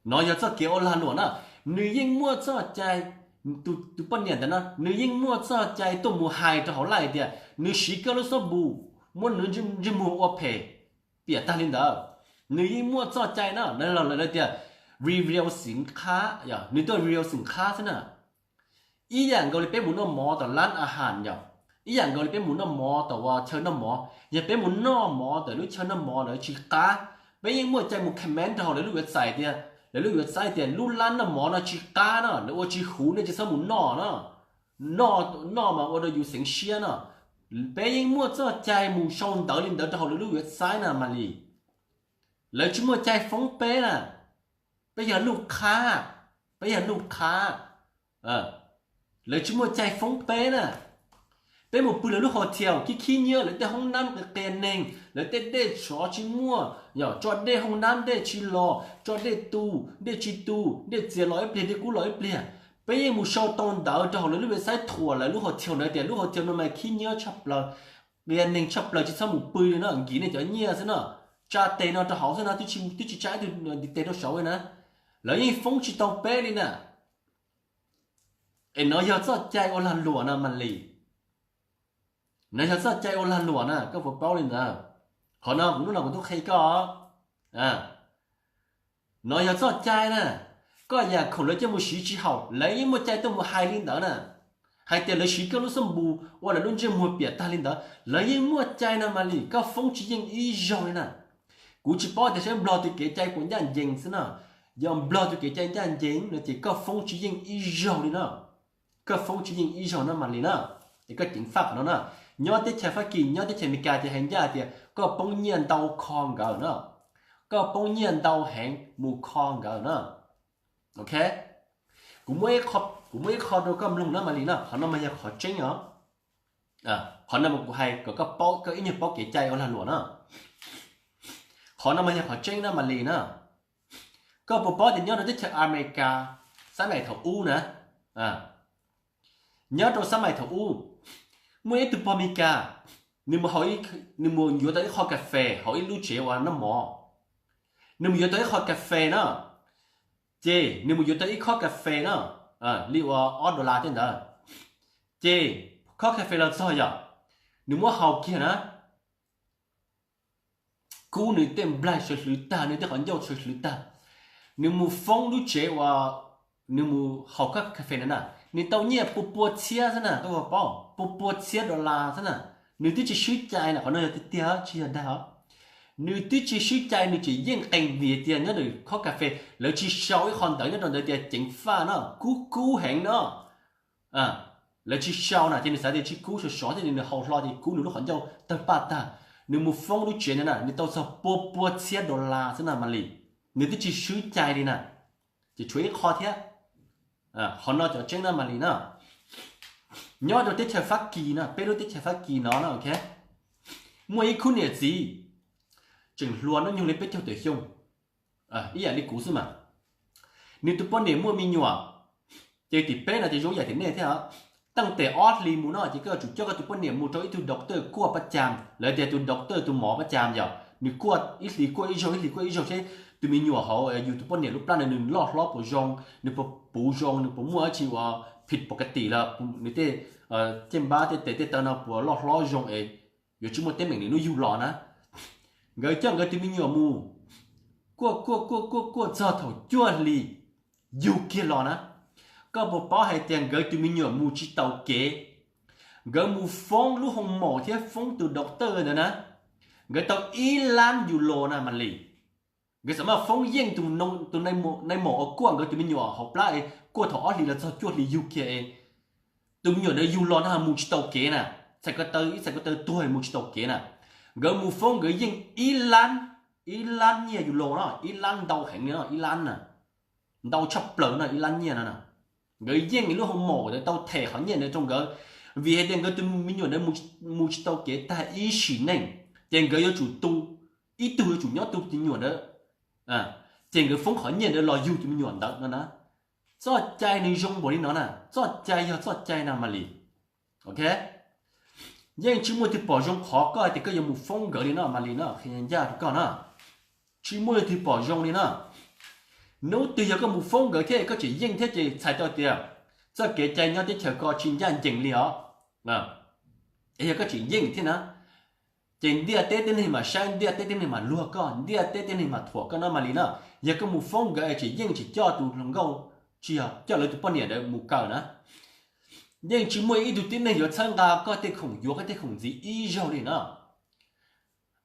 No yog txoj kev ua lag luam na. Nws yeej muaj txoj cai, tus poj niam ntawd na nws yeej muaj txoj cai tuaj mus hais rau hauv live tias nws siv koj lub xab npus muab nws ntsej muag ua phem piam tag li ntawd. Nws yeej muaj txoj cai na, lawv tias review xeem qhab, nws tuaj review xeem qhab xwb na. Ib yam nkaus li peb mus noj mov tom lab ahas yom, ib yam nkaus li peb mus noj mov tom chaw noj mov, yog peb mus noj mov tom lub chaw noj mov lawv tsis qab, peb yeej muaj cai mus comment rau hauv lawv lub website tias, lawv lub website tias lub lab noj mov no tsis qab no, lawv ua tsis huv, nej tsis txhob mus noj no. Noj mas ua rau yus xeev siab no. Peb yeej muaj txoj cai mus sau ntawv li ntawd rau hauv lawv lub website na Malis. Lawv tsis muaj cai foob peb na. Peb yog luj qhab, peb yog luj qhab. Lawv tsis muaj cai foob peb na. Peb mus pw lawv lub hotel khib khib nyiab, lawv tej hoob nab qia neeg, lawv tej dej tsov tsis muaj, yog tso dej hoob nab dej tsis los, tso dej tu, dej tsis tu, dej txias los ib pliag dej kub los ib pliag. Peb yeej mus sau tau ntawv rau hauv lawv lub website thuam lawv lub hotel ntawd tias lub hotel no mas khib nyiab tshaj plaws, qia neeg tshaj plaws tsis txhob mus pw li no, nkim nej cov nyiaj xwb no. Tsa tes no rau hauv xwb no, twb tsis tsa ib tug ntiv tes rau saud li na. Lawv yeej foob tsis tau peb li na. Es no yog txoj cai ua lag luam na Malis. No yog txoj cai ua lag luam na, koj puas paub li ntawd? Qhov no kuv hnub no kuv tuaj qhia koj. No yog txoj cai na. Koj yam khoom lawv coj mus siv tsis haum, lawv yeej muaj cai tuaj mus hais li ntawd na. Hais tias lawv siv koj lub xab npus ua lawv lub ntsej muag piam tag li ntawd, lawv yeej muaj cai no Malis, koj foob tsis yeej ib zaug li na. Kuv tsis paub tias saib Nplog tus kev cai puas ncaj ncees xwb na. Yog Nplog tus kev cai ncaj ncees no ces koj foob tsis yeej ib zaug li na. Koj foob tsis yeej ib zaug no Malis na. Es koj ceev faj qhov no na. Nyob teb chaws Fab Kis, nyob teb chaws Amelikas ces hais ncaj tias koj poob nyiaj ntau kho nkawd na. Koj poob nyiaj ntau heev mus kho nkawd na. Ok, kuv muab ib qho rau koj mloog na Malis na, qhov no mas yog qhov tseeb os. Qhov no mas kuv hais kom koj paub, koj ib nyuag paub kev cai ua lag luam na. Qhov no mas yog qhov tseeb na Malis na. Koj puas paub tias nyob rau teb chaws Amelikas, xab mais thaum ub na, nyob rau xab mais thaum ub, muaj ib tug pog Meskas, nws mus, nws mus yuav tau ib qho kas fes hauv ib lub tsev uas noj mov. Nws mus yuav tau ib qho kas fes na, ces nws mus yuav tau ib khob kas fes na, li uas ob dollar tej ntawd. Ces khob kas fes los txog yom, nws muab haus kiag na, kub nws tej nplaig sawv hlwv tag, nws tej qhov ncauj sawv hlwv tag. Nws mus foob lub tsev uas nws mus haus khob kas fes ntawd na, nws tau nyiaj pua pua txhiab xwb na, koj puas paub, pua pua txhiab dollar xwb na. Nws twb tsis swb cai na, qhov no yog tiag tiag tsis yog dag os. Nws twb tsis swb cai, nws tseem yeej qees vim tias nyob ntawm khob kas fes lawv tsis sau ib qho ntawv nyob rau ntawd tias ceev faj no, kub kub heev no. Lawv tsis sau na, ces nws xav tias tsis kub sov sov thiab, nws haus hlo ces kub nws lub qhov ncauj tawg paj tag. Nws mus foob lub tsev ntawd na, nws tau txog pua pua txhiab dollar xwb na Malis. Nws twb tsis swb cai li na, ces tshuav ib qho thiab. Qhov no cov tseeb na Malis na. Nyob rau teb chaws Fab Kis na, peb lub teb chaws Fab Kis no na, ok, muaj ib khub niam txiv tseem hluas hnub nyoog li peb caug tawm xyoo, ib yam li kuv xwb mas. Nws tus poj niam muaj me nyuam, ces tim peb no ces zoo ib yam tim nej thiab. Taaj tes ob hlis mus no ces koj yuav tsum coj koj tus poj niam mus rau ib tug doctor kuaj pab cam, lawv tias tus doctor tus mov pab cam yom, nws kuaj ib hlis kuaj ib zaug, ib hlis kuaj ib zaug seb tus me nyuam hauv yus tus poj niam lub plab ntawd nws loj hlob puas zoo, nws puas puv zoo, nws puas muaj dab tsi uas phim pov ka tim los nws tej caj npab tej tes tej taw no puas loj hlob zoo es yuav tsis muaj teeb meem nws hnub yug los na. Nkawd coj nkawd tus me nyuam mus kuaj kuaj kuaj kuaj kuaj txog thaum cuaj hlis yug kiag los na. Koj puas paub hais tias nkawd tus me nyuam mus tsis taus kev? Nkawd mus foob lub hoo maum thiab foob tus doctor ntawd na, nkawd tau ib lab yus los na Malis. Nkawd xam maj foob yeej tus nai maum uas kuaj nkawd tus me nyuam hauv plab es kuaj thaum ob hlis los txog cuaj hlis yug kiag es tus me nyuam ntawd yug los na mus tsis taus kev na, txhais ko taw ib txhais ko taw tuag mus tsis taus kev na. Nkawd mus foob nkawd yeej ib lab, ib lab nyiaj yus los no, ib lab ntau heev li no, ib lab na, ntau tshaj plaws no, ib lab nyiaj no na. Nkawd yeej lub hoo maum ntawd tau them qhov nyiaj ntawd rau nkawd, vim hais tias nkawd tus me nyuam ntawd mus tsis tau kev tag ib sim neej, ces nkawd yuav tsum tu, ib tug yuav tsum nyob tu tus me nyuam ntawd, ces nkawd foob qhov nyiaj ntawd los yug tus me nyuam ntawd no na. Txoj cai nws zoo npaum li no na, txoj cai yog txoj cai na Malis. Ok, yeej tsis muaj tus pom zoo qhov koj hais tias koj yuav mus foob nkawd li no Malis no, qhia ncaj rau koj na. Tsis muaj tus pom zoo li na. Hnub twg yog koj mus foob nkawd thiab koj tseem yeej thiab ces txhais tau tias txoj kev cai nyob teb chaws ko tsis ncaj ncees li os. Es yog koj tseem yeej thiab na, ces ntiaj teb tib neeg mam saib, ntiaj teb tib neeg mam luag koj, ntiaj teb tib neeg mam thuam koj no Malis na. Yog koj mus foob nkawd tseem yeej tsis coj tus hluas nkauj, tsis yog coj lawv tus poj niam ntawd mus kawm na, yeej tsis muaj ib tug tib neeg yuav txhawb nqa koj tej khoom yuav koj tej khoom ntxiv ib zaug li na.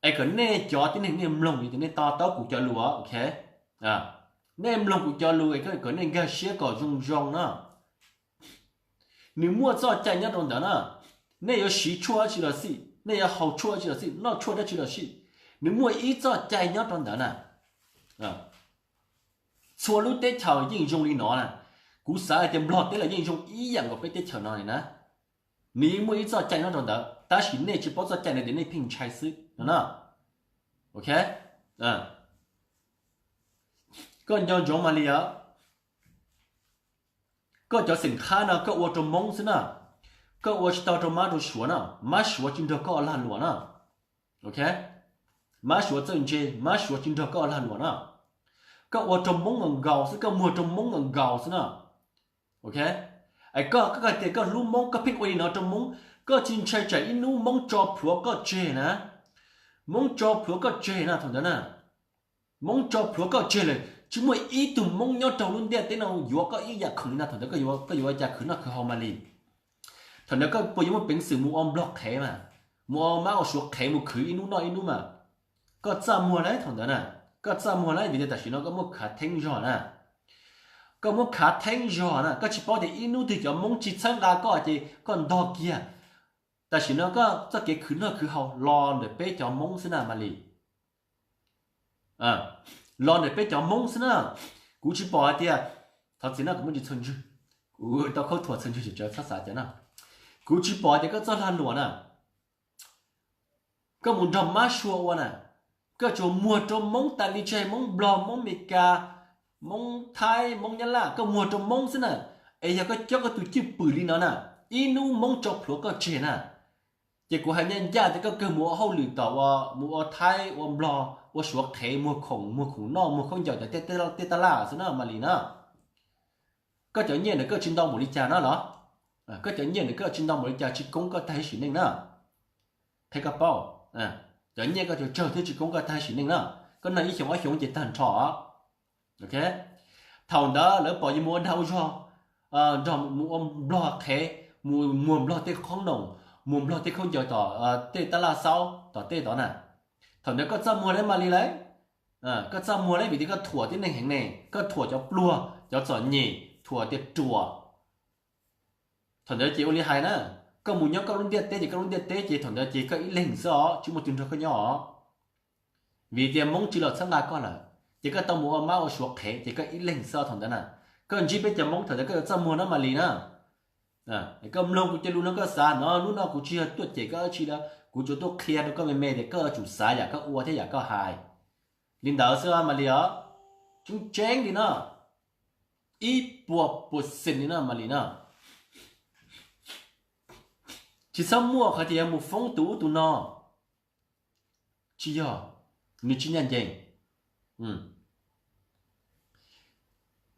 Es kom nej cov tib neeg nej mloog li tias nej to taub kuv cov lus, ok, nej mloog kuv cov lus es kom nej nkag siab kom zoo zoo na. Nws muaj txoj cai nyob rau ntawd na. Nej yuav siv tshuaj dab tsi los xij, nej yuav haus tshuaj dab tsi los xij, noj tshuaj dab tsi los xij, nws muaj ib txoj cai nyob rau ntawd na. Txhua lub teb chaws yeej zoo li no na. Kuv xav hais tias Nplog teb los yeej zoo ib yam nkaus peb teb chaws no li na. Nws yeej muaj ib txoj cai nyob rau ntawd, tab sis nej tsis paub txoj cai ntawd ces nej pheej ntshai xwb no na. Ok, koj nco ntsoov Malis os. Koj cov xeem qhab no koj ua rau Hmoob xwb na. Koj ua tsis tau rau Mab rau Suav na, Mab Suav tsis nrog koj ua lag luam na. Ok, Mab Suav txawj ntse, Mab Suav tsis nrog koj ua lag luam na. Koj ua rau Hmoob nkaus nkaus xwb, koj muag rau Hmoob nkaus nkaus xwb na. Ok, es koj, koj tias koj hlub Hmoob, koj pheej ua li no rau Hmoob, koj tsis ntshai tsam ib hnub Hmoob tso plhuav koj tseg na. Hmoob tso plhuav koj tseg na thaum ntawd na. Hmoob tso plhuav koj tseg lawm, tsis muaj ib tug Hmoob nyob rau lub ntiaj teb no yuav koj ib yam khoom li no, thaum ntawd koj yuav ua cas khwv noj khwv haus Malis? Thaum ntawd koj puas yuav muaj peev xwm mus ua Nplog qhev mas, mus ua Mab ua Suav qhev mus khwv ib hnub noj ib hnub mas? Koj txaj muag lawm thaum ntawd na, koj txaj muag lawm vim tias tam sim no koj muab khav theeb zog na. Koj muab khav theeb zog na, koj tsis paub tias ib hnub twg cov Hmoob tsis txhawb nqa koj ces koj ntog kiag. Tam sim no koj txoj kev khwv noj khwv haus los ntawm peb cov Hmoob xwb na Malis. Los ntawm peb cov Hmoob xwb na. Kuv tsis pom hais tias, thov txim no kuv muaj tsis txhua ntswg, kuv tau khaub thuas txhua ntswg tsis txhob xav cas no. Kuv tsis pom tias koj txoj lag luam na, koj mus nrog mab sua ua na, koj tsuas muag rau Hmoob tas li, tsis hais Hmoob Nplog, Hmoob Meskas, Hmoob Thaib, Hmoob Nyab Laj, koj muag rau Hmoob xwb na. Es yog koj cob koj tus cwj pwm li no na, ib hnub Hmoob tso plhuav koj tseg na. Ces kuv hais ncaj ncaj tias koj kawg mus ua hauj lwm tom, mus ua Thaib ua Nplog ua Suav qhev, muag khoom, muag khoom noj, muag khaub ncaws tom tej taj laj xwb na Malis na. Koj cov nyiaj ntawd koj tsis ntau npaum li cas na los? Koj cov nyiaj ntawd koj tsis ntau npaum li cas tsis koob koj tag sim neej na. Qhia koj paub, cov nyiaj koj tsawg thiab tsis koob koj tag sim neej na. Koj noj ib xyoos ob xyoos ces tag nrho. Thaum ntawd lawv pom yus mus ua dag ua zog, nrog mus ua Nplog qhev, mus muag Nplog tej qhob noom, muag Nplog tej khaub ncaws tom tej taj laj xaub tom tej tod na. Thaum ntawd koj txaj muag lawm Malis lauj. Koj txaj muag lawm vim tias koj thuam tib neeg heev ne, koj thuam cov pluag cov txom nyem, thuam tias ruam. Thaum ntawd ces ua li hais na, koj mus nyob koj lub ntiaj teb ces koj lub ntiaj teb ces thaum ntawd ces koj ib leeg xwb os, tsis muaj tus nrog koj nyob os. Vim tias Hmoob tsis los txhawb nqa koj lawm, ces koj tau mus ua mab ua suav qhev ces koj ib leeg xwb os thaum ntawd na. Koj ntsib peb cov Hmoob thaum ntawd koj yuav txaj muag na Malis na. Koj mloog kuv cov lus no koj xav no, hnub no kuv tsis yog tuaj cem koj dab tsi lawm, kuv tsuas tuaj qhia rau koj me me tias koj yuav tsum xav yam koj ua thiab yam koj hais. Li ntawd xwb Malis os, tseeb tseeb li no, ib puas puas xees li no Malis na. Tsis txhob muaj qhov tias yuav mus foob tus ub tus no, tsis yog, nws tsis ncaj ncees.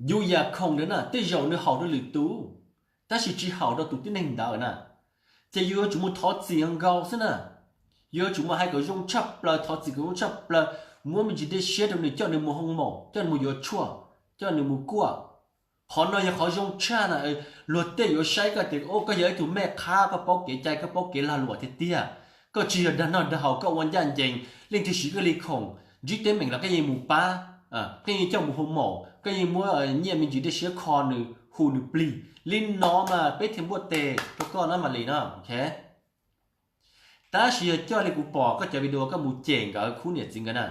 Yus yam khoom ntawd na tej zaum nws haum rau lwm tus, tab sis tsis haum rau tus tib neeg ntawd na. Ces yus yuav tsum mus thov txim nkaus xwb na. Yus yuav tsum mus hais kom zoo tshaj plaws, thov txim kom zoo tshaj plaws, muab me ntsis dej siab rau nws, coj nws mus hoo maum, coj nws mus yuav tshuaj, coj nws mus kuaj. Qhov no yog qhov zoo tshaj na. Luag tej yuav saib koj tias koj yog ib tug mej qhab, koj paub kev cai, koj paub kev lag luam tiag tiag. Koj tsis yog dag noj dag haus, koj ua ncaj ncees, leej twg siv koj li khoom, ntsib teeb meem los koj yeej mus pab, koj yeej coj mus hoo maum, koj yeej muab nyiaj me ntsis dej siab kho nws, hu nws plig. Li no mas peb thiaj npuaj tes rau koj na Malis no. Tab sis yog coj li kuv pom koj cov video koj mus cem nkawd khub niam txiv nkawd na,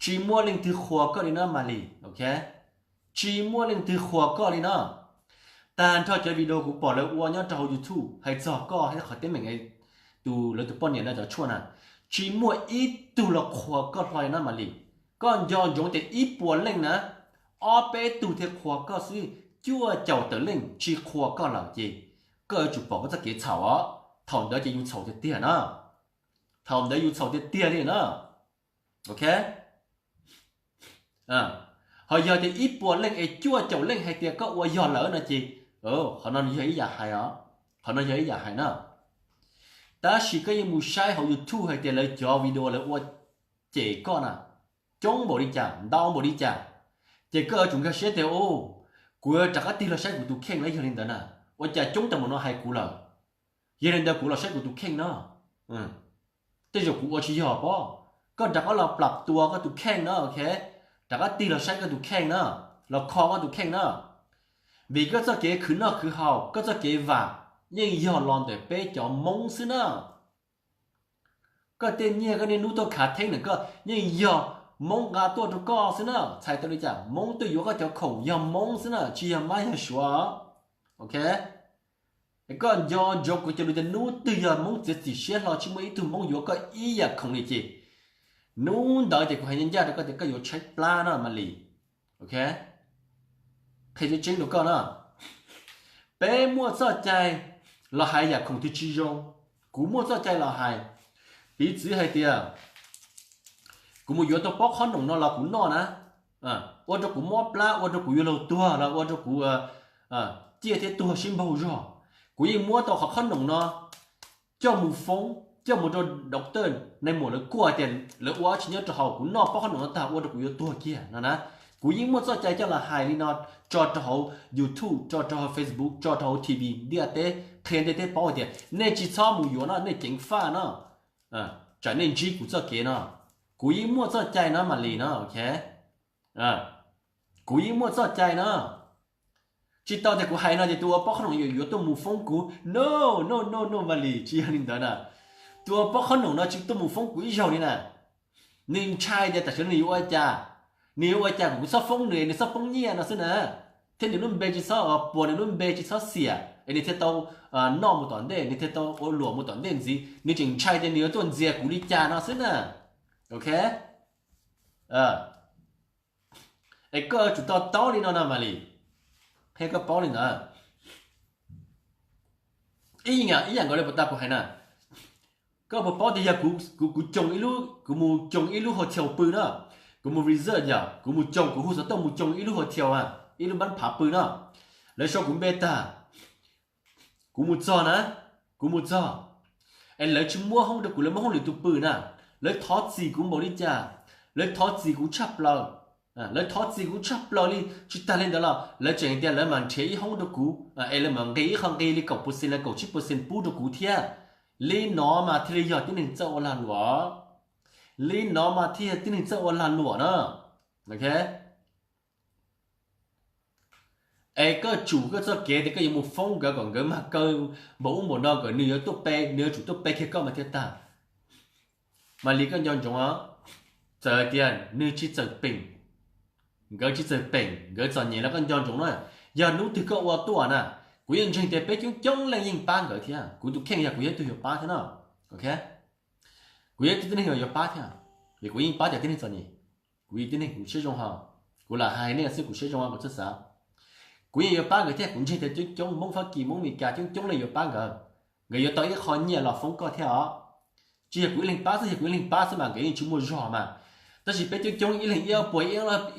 tsis muaj leej twg qhuas koj li no Malis, ok? Tsis muaj leej twg qhuas koj li no. Tag nrho cov video kuv pom lawv ua nyob rau hauv YouTube hais txog koj thiab qhov teeb meem tus lawv tus poj niam no cov tshuaj na, tsis muaj ib tug los qhuas koj hlo li no Malis. Koj nco ntsoov tias ib puas leej na, ob peb tug thiaj qhuas koj xwb, cuaj caum tawm leej tsis qhuas koj lawm ces koj yuav tsum pom koj txoj kev txhaum os. Thaum ntawd ces yus txhaum tiag tiag na. Thaum ntawd yus txhaum tiag tiag li na. Ok. Ho yog tias ib puas leej es cuaj caum leej hais tias koj ua yog lawm no ces qhov no yog ib yam hais os, qhov no yog ib yam hais na. Tab sis koj yeej mus saib hauv YouTube hais tias lawv cov video lawv ua cem koj na, coob npaum li cas, ntau npaum li cas, ces koj yuav tsum nkag siab tias, u, kuv rov qab tig los saib kuv tus kheej los yog li ntawd na. Ua cas coob tag npaum no hais kuv lawm? Yog li ntawd kuv los saib kuv tus kheej no. Tej zaum kuv ua tsis yog pob. Koj rov qab los plam tua koj tus kheej no, ok. Rov qab tig los saib koj tus kheej no, los kho koj tus kheej no. Vim koj txoj kev khwv noj khwv haus, koj txoj kev vam yeej yog los ntawm peb cov Hmoob xwb na. Koj tej nyiaj koj niaj hnub tuaj khav theeb ntawm koj yeej yog Hmoob nqa tuaj rau koj xwb na. Txhais tau li cas? Hmoob tuaj yuav koj cov khoom yog Hmoob xwb na, tsis yog mab yog suav. Ok. Koj nco ntsoov kuv cov lus tias hnub twg yog Hmoob txiav txim siab hlo tsis muaj ib tug Hmoob yuav koj ib yam khoom li ces hnub ntawd ces kuv hais ncaj ncaj rau koj tias koj yuav tshaib plab no Malis. Ok. Qhia tseeb tseeb rau koj na, peb muaj txoj cai los hais yam khoom twg tsis zoo. Kuv muaj txoj cai los hais. Piv txwv hais tias kuv mus yuav tau pob qhob noom no los kuv noj na, ua rau kuv mob plab, ua rau kuv yuav luag tuag los ua rau kuv ciaj thiab tuag sib npaug zog, kuv yeej muab tau qhov qhob noom no coj mus foob, coj mus rau doctor nais muam lawv kuaj tias lawv ua dab tsi nyob rau hauv, kuv noj pob qhob noom no tag ua rau kuv yuav tuag kiag no na. Kuv yeej muaj txoj cai coj los hais li no tso rau hauv YouTube, tso rau hauv Facebook, tso rau hauv T V ntiaj teb, qhia ntiaj teb paub hais tias nej tsis txhob mus yuav no, nej ceev faj no, tsam nej ntsib kuv txoj kev no. Kuv yeej muaj txoj cai no Malis no, ok. Kuv yeej muaj txoj cai no. Tsis tau tias kuv hais no ces tus ua pob qhob noom yuav tuaj mus foob kuv no, no, no, no Malis, tsis yog li ntawd na. Tus ua pob qhob noom no tsis tuaj mus foob kuv ib zaug li na. Nws ntshai tias tam sim no nws yuav ua cas, nws yuav ua cas kom kuv txhob foob nws, nws txhob poob nyiaj no xwb na, thiab nws lub npe tsis txhob, puas nws lub npe tsis txhob xiam. es nws thiaj tau noj mus tom ntej, nws thiaj tau ua luam mus tom ntej ntxiv, nws tseem ntshai tias nws yuav tuaj ntxias kuv li cas no xwb na. Ok, es koj yuav tsum to taub li no no Malis, qhia koj paub li ntawd. Ib yam nkaus li puas tas kuv hais na, koj puas paub tias yog kuv, kuv, kuv coo ib lub, kuv mus coo ib lub hotel pw na, kuv mus reserve yom, kuv mus coo, kuv hu xov tooj mus coo ib lub hotel, ib lub npab phav pw na, lawv sau kuv npe tag, kuv mus txog na, kuv mus txog, es lawv tsis muab hoob rau kuv, lawv muab hoob lwm tus pw na, lawv thov txim kuv npaum li cas, lawv thov txim kuv tshaj plaws, lawv thov txim kuv tshaj plaws li. Tsis tas li ntawd los lawv tseem tias lawv mam nrhiav ib hoob rau kuv, es lawv mam nqis ib qho nqi li kaum percent los kaum tsib percent pub rau kuv thiab. Li no mas thiaj li yog tib neeg txawj ua lag luam. Li no mas thiaj yog tib neeg txawj ua lag luam na. Es koj tsum koj txoj kev tias koj yuav mus foob nkawd kom nkawd mag kaw npaum ub npaum no kom nws yuav tuaj pe, nws yuav tsum tuaj pe kiag koj mas thiaj tag. Malis koj nco ntsoov, txawm tias nws tsis txawm peem, nkawd tsis txawm peem, nkawd txom nyem los koj nco ntsoov na, yog hnub twg koj ua tuaj na, kuv yeej ntseeg tias peb coob coob leej yeej pab nkawd thiab, kuv tus kheej yog kuv yog ib tug yuav pab thiab no. Kuv yog ib tug tib neeg yuav pab thiab, vim kuv yeej pab cov tib neeg txom nyem. Kuv yog tib neeg kuv siab zoo hos, kuv lam hais nej xwb kuv siab zoo kuv txawj xav. Kuv yeej yuav pab nkawd thiab, kuv ntseeg tias coob coob Hmoob Fab Kis Hmoob Meskas coob coob leej yuav pab nkawd. Nkawd yuav tau ib qho nyiaj los foob koj thiab os. Tsis yog kuv ib leeg pab xwb, yog kuv ib leeg pab xwb mas nkawd yeej tsis muaj zog mas. Tab sis peb coob coob ib leeg ib ob puas,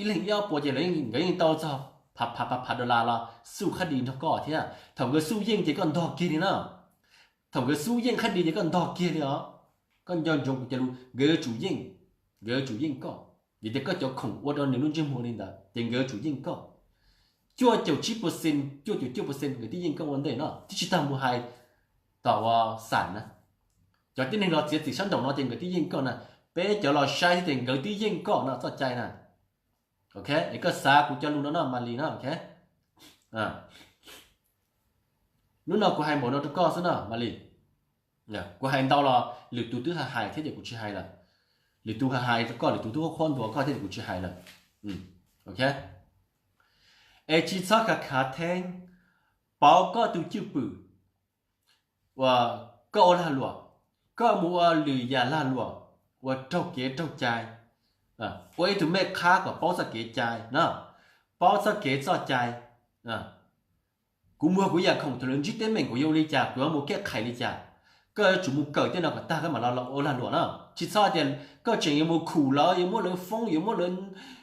ib leeg ib ob puas ces nkawd yeej tau txog phav phav phav dollar los xuj qhab di nrog koj thiab. Thaum nkawd xuj yeej ces koj ntog kiag li na. Thaum nkawd xuj yeej qhab di ces koj ntog kiag li os. Koj nco ntsoov kuv cov lus, nkawd yuav tsum yeej, nkawd yuav tsum yeej koj. Vim tias koj cov khoom ua rau nws lub ntsej muag li ntawd ces nkawd yuav tsum yeej koj. Cuaj caum tsib percent, cuaj caum cuaj percent nkawd twb yeej koj ua ntej no, twb tsis tag mus hais tom uas xam na. Cov tib neeg los txiav txim sab nraum no ces nkawd twb yeej koj na. Peb cov los saib thiab ces nkawd twb yeej koj no txoj cai na. Ok, es koj xav kuv cov lus no no Malis no, ok. Hnub no kuv hais npaum no rau koj xwb no Malis. Kuv hais ntau los lwm tus twb hais hais thiab ces kuv tsis hais lawm. Lwm tus hais hais rau koj, lwm tus twb qhuab ntuas koj thiab ces kuv tsis hais lawm. Ok, es tsis txhob khav khav theeb, pauv koj tus cwj pwm uas koj ua lag luam, koj mus ua lwm yam lag luam uas raug kev raug cai, ua ib tug mej qhab kom paub txoj kev cai no, paub txoj kev txoj cai. Kuv muag kuv yam khoom thaum lawv ntsib teeb meem kuv yuav ua li cas, kuv yuav mus kej qhais li cas. Koj yuav tsum mus kawm tej no kom tag koj mam los ua lag luam na. Tsis txhob tias koj tseem yuav mus khum lawv, yuav muab lawv foob, yuav muab lawv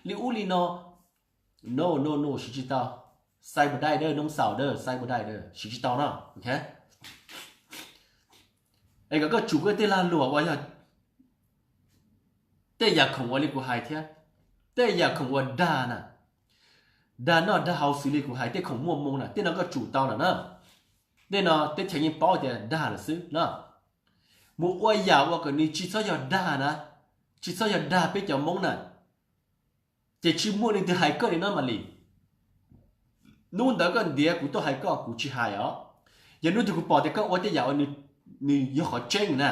li ub li no. No no no, siv tsis tau. Xais puas dai dawb, noob xaus dawb, xais puas dai dawb, siv tsis tau no. Es kom koj tsum koj tej lag luam uas yog tej yam khoom uas li kuv hais thiab, tej yam khoom uas dag na, dag noj dag haus xws li kuv hais tej khoom muaj moo na, tej no koj tsum tau lawm na. Tej no teb chaws yeej paub tias dag lawm xwb na. Mus ua yam uas kom nws tsis txhob yog dag na, tsis txhob yog dag peb cov Hmoob na, ces tsis muaj leej twg hais koj li no Malis. Hnub ntawd koj ntiav kuv tuaj hais koj kuv tsis hais os. Yog hnub twg kuv pom tias koj ua tej yam uas nws yog qhov tseeb na,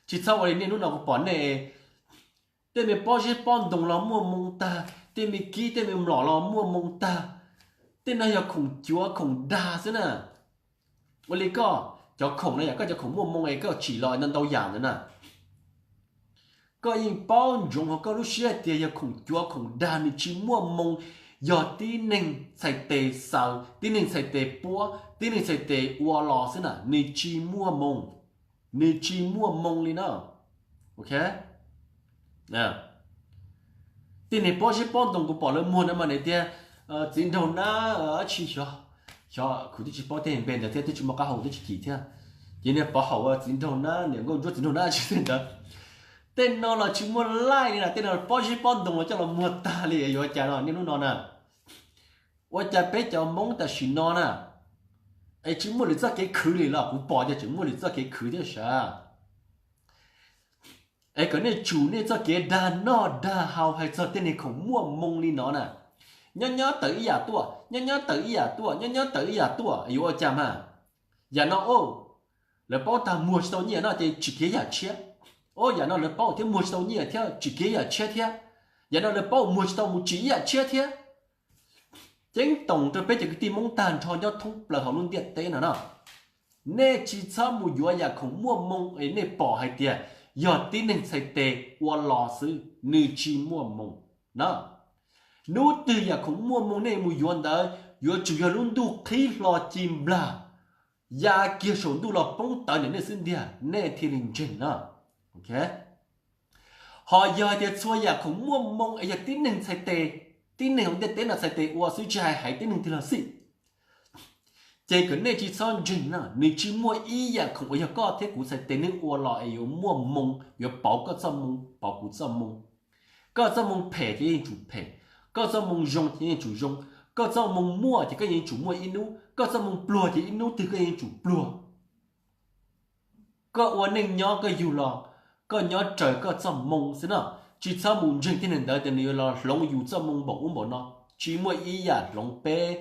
tsis txhob ua li nej hnub no kuv pom nej tej me pob zeb pob ntoo los muaj moo tag, tej me kib tej me mlom los muaj moo tag. Tej no yog khoom cuav khoom dag xwb na. Ua li koj cov khoom no yom, koj cov khoom muaj moo es koj tsim los ntau ntau yam ntawd na, koj yeej paub ntsoov hauv koj lub siab tias yog khoom cuav khoom dag, nws tsis muaj moo, yog tib neeg txhais tes xaws, tib neeg txhais tes puab, tib neeg txhais tes ua los xwb na, nws tsis muaj moo, nws tsis muaj moo li na. Ok, tej niag pob zeb pob ntoo kuv pom lawv muag no mas nws tias txiv nraug nab dab tsi, xyov, kuv twb tsis paub tej npe ntawd thiab, twb tsis muaj qab hau twb tsis kim thiab. Ces niag pov haum ua txiv nraug nab, niam nkauj ntsuab txiv nraug nab dab tsi tej ntawd. Tej no los tsis muaj laij li na, tej no pob zeb pob ntoo los coj los muag tag li, yuav ua cas no niaj hnub no na. Ua cas peb cov Hmoob tam sim no na, es tsis muaj lwm txoj kev khwv li los? Kuv pom tias tseem muaj lwm txoj kev khwv thiab sav. Es kom nej tsum nej txoj kev dag noj dag haus hais txog tej niag khoom muaj moo li no na. Nyob nyob tawm ib yam tuaj, nyob nyob tawm ib yam tuaj, nyob nyob tawm ib yam tuaj, yuav ua cas mas? Yam no, o, lawv paub tag muag tsis tau nyiaj no ces tsis kev yam tshiab. O, yam no lawv paub thiab muag tsis tau nyiaj thiab tsis kev yam tshiab thiab. Yam no lawv paub muag tsis tau mus tsis ib yam tshiab thiab. Ceeb toom rau peb cov kwv tij Hmoob tag nrho nyob thoob plaws hauv lub ntiaj teb no no. Nej tsis txhob mus yuav yam khoom muaj moo es nej pom hais tias yog tib neeg txhais tes ua los xwb, nws tsis muaj moo na. Hnub twg yam khoom muaj moo nej mus yuav ntawd yuav tsum yog lub ntuj qhib hlo ci nplag, ya kiag saum ntuj los poob tawv ntawm nej xwb ntiag nej thiaj li ntseeg na. Ho yog hais tias txhua yam khoom muaj moo es yog tib neeg txhais tes, tib neeg hauv ntiaj teb no txhais tes ua xwb tsis hais haiv tib neeg twg los xij, ces kom nej tsis txhob ntseeg na, nws tsis muaj ib yam khoom uas yog koj thiab kuv txhais tes nej ua los es yuav muaj moo, yuav pauv koj txoj moo, pauv kuv txoj moo. Koj txoj moo phem ces yeej tsum phem, koj txoj moo zoo ces yeej tsum zoo, koj txoj moo muaj ces koj yeej tsum muaj ib hnub, koj txoj moo pluag ces ib hnub twg koj yeej tsum pluag. Koj ua neej nyob koj yug los, koj nyob raws koj txoj moo xwb na. Tsis txhob mus ntseeg tib neeg ntawd tias nws yuav los hloov yus txoj moo npaum ub npaum no. Tsis muaj ib yam hloov peb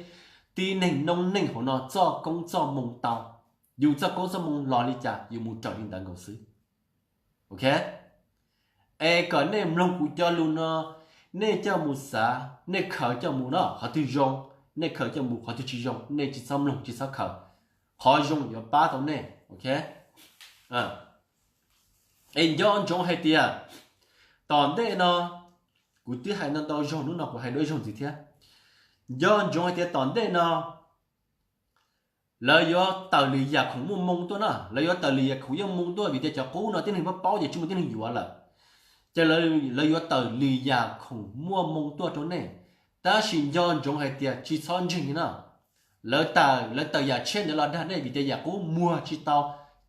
tib neeg noob neej hauv no txoj koob txoj moo tau. Yus txoj koob txoj moo los li cas yus mus raws li ntawd nkaus xwb. Es kom nej mloog kuv cov lus no, nej coj mus xav, nej khaws coj mus no, qhov twg zoo nej khaws coj mus, qhov twg tsis zoo nej tsis txhob mloog tsis txhob khaws. Qhov zoo yuav pab tau nej. Es nco ntsoov hais tias tom ntej no, kuv twb hais ntau ntau zaug, hnub no kuv hais dua ib zaug ntxiv thiab. Nco ntsoov hais tias tom ntej no lawv yuav tawm lwm yam khoom muaj moo tuaj na, lawv yuav tawm lwm yam khoom muaj moo tuaj vim tias cov qub no tib neeg paub paub ces tsis muaj tib neeg yuav lawm. Ces lawv yuav tawm lwm yam khoom muaj moo tuaj rau nej. Tab sis nco ntsoov hais tias tsis txhob ntseeg li no. Lawv tawm, lawv tawm yam tshiab ntawd los dag nej vim tias yam qub muag tsis tau,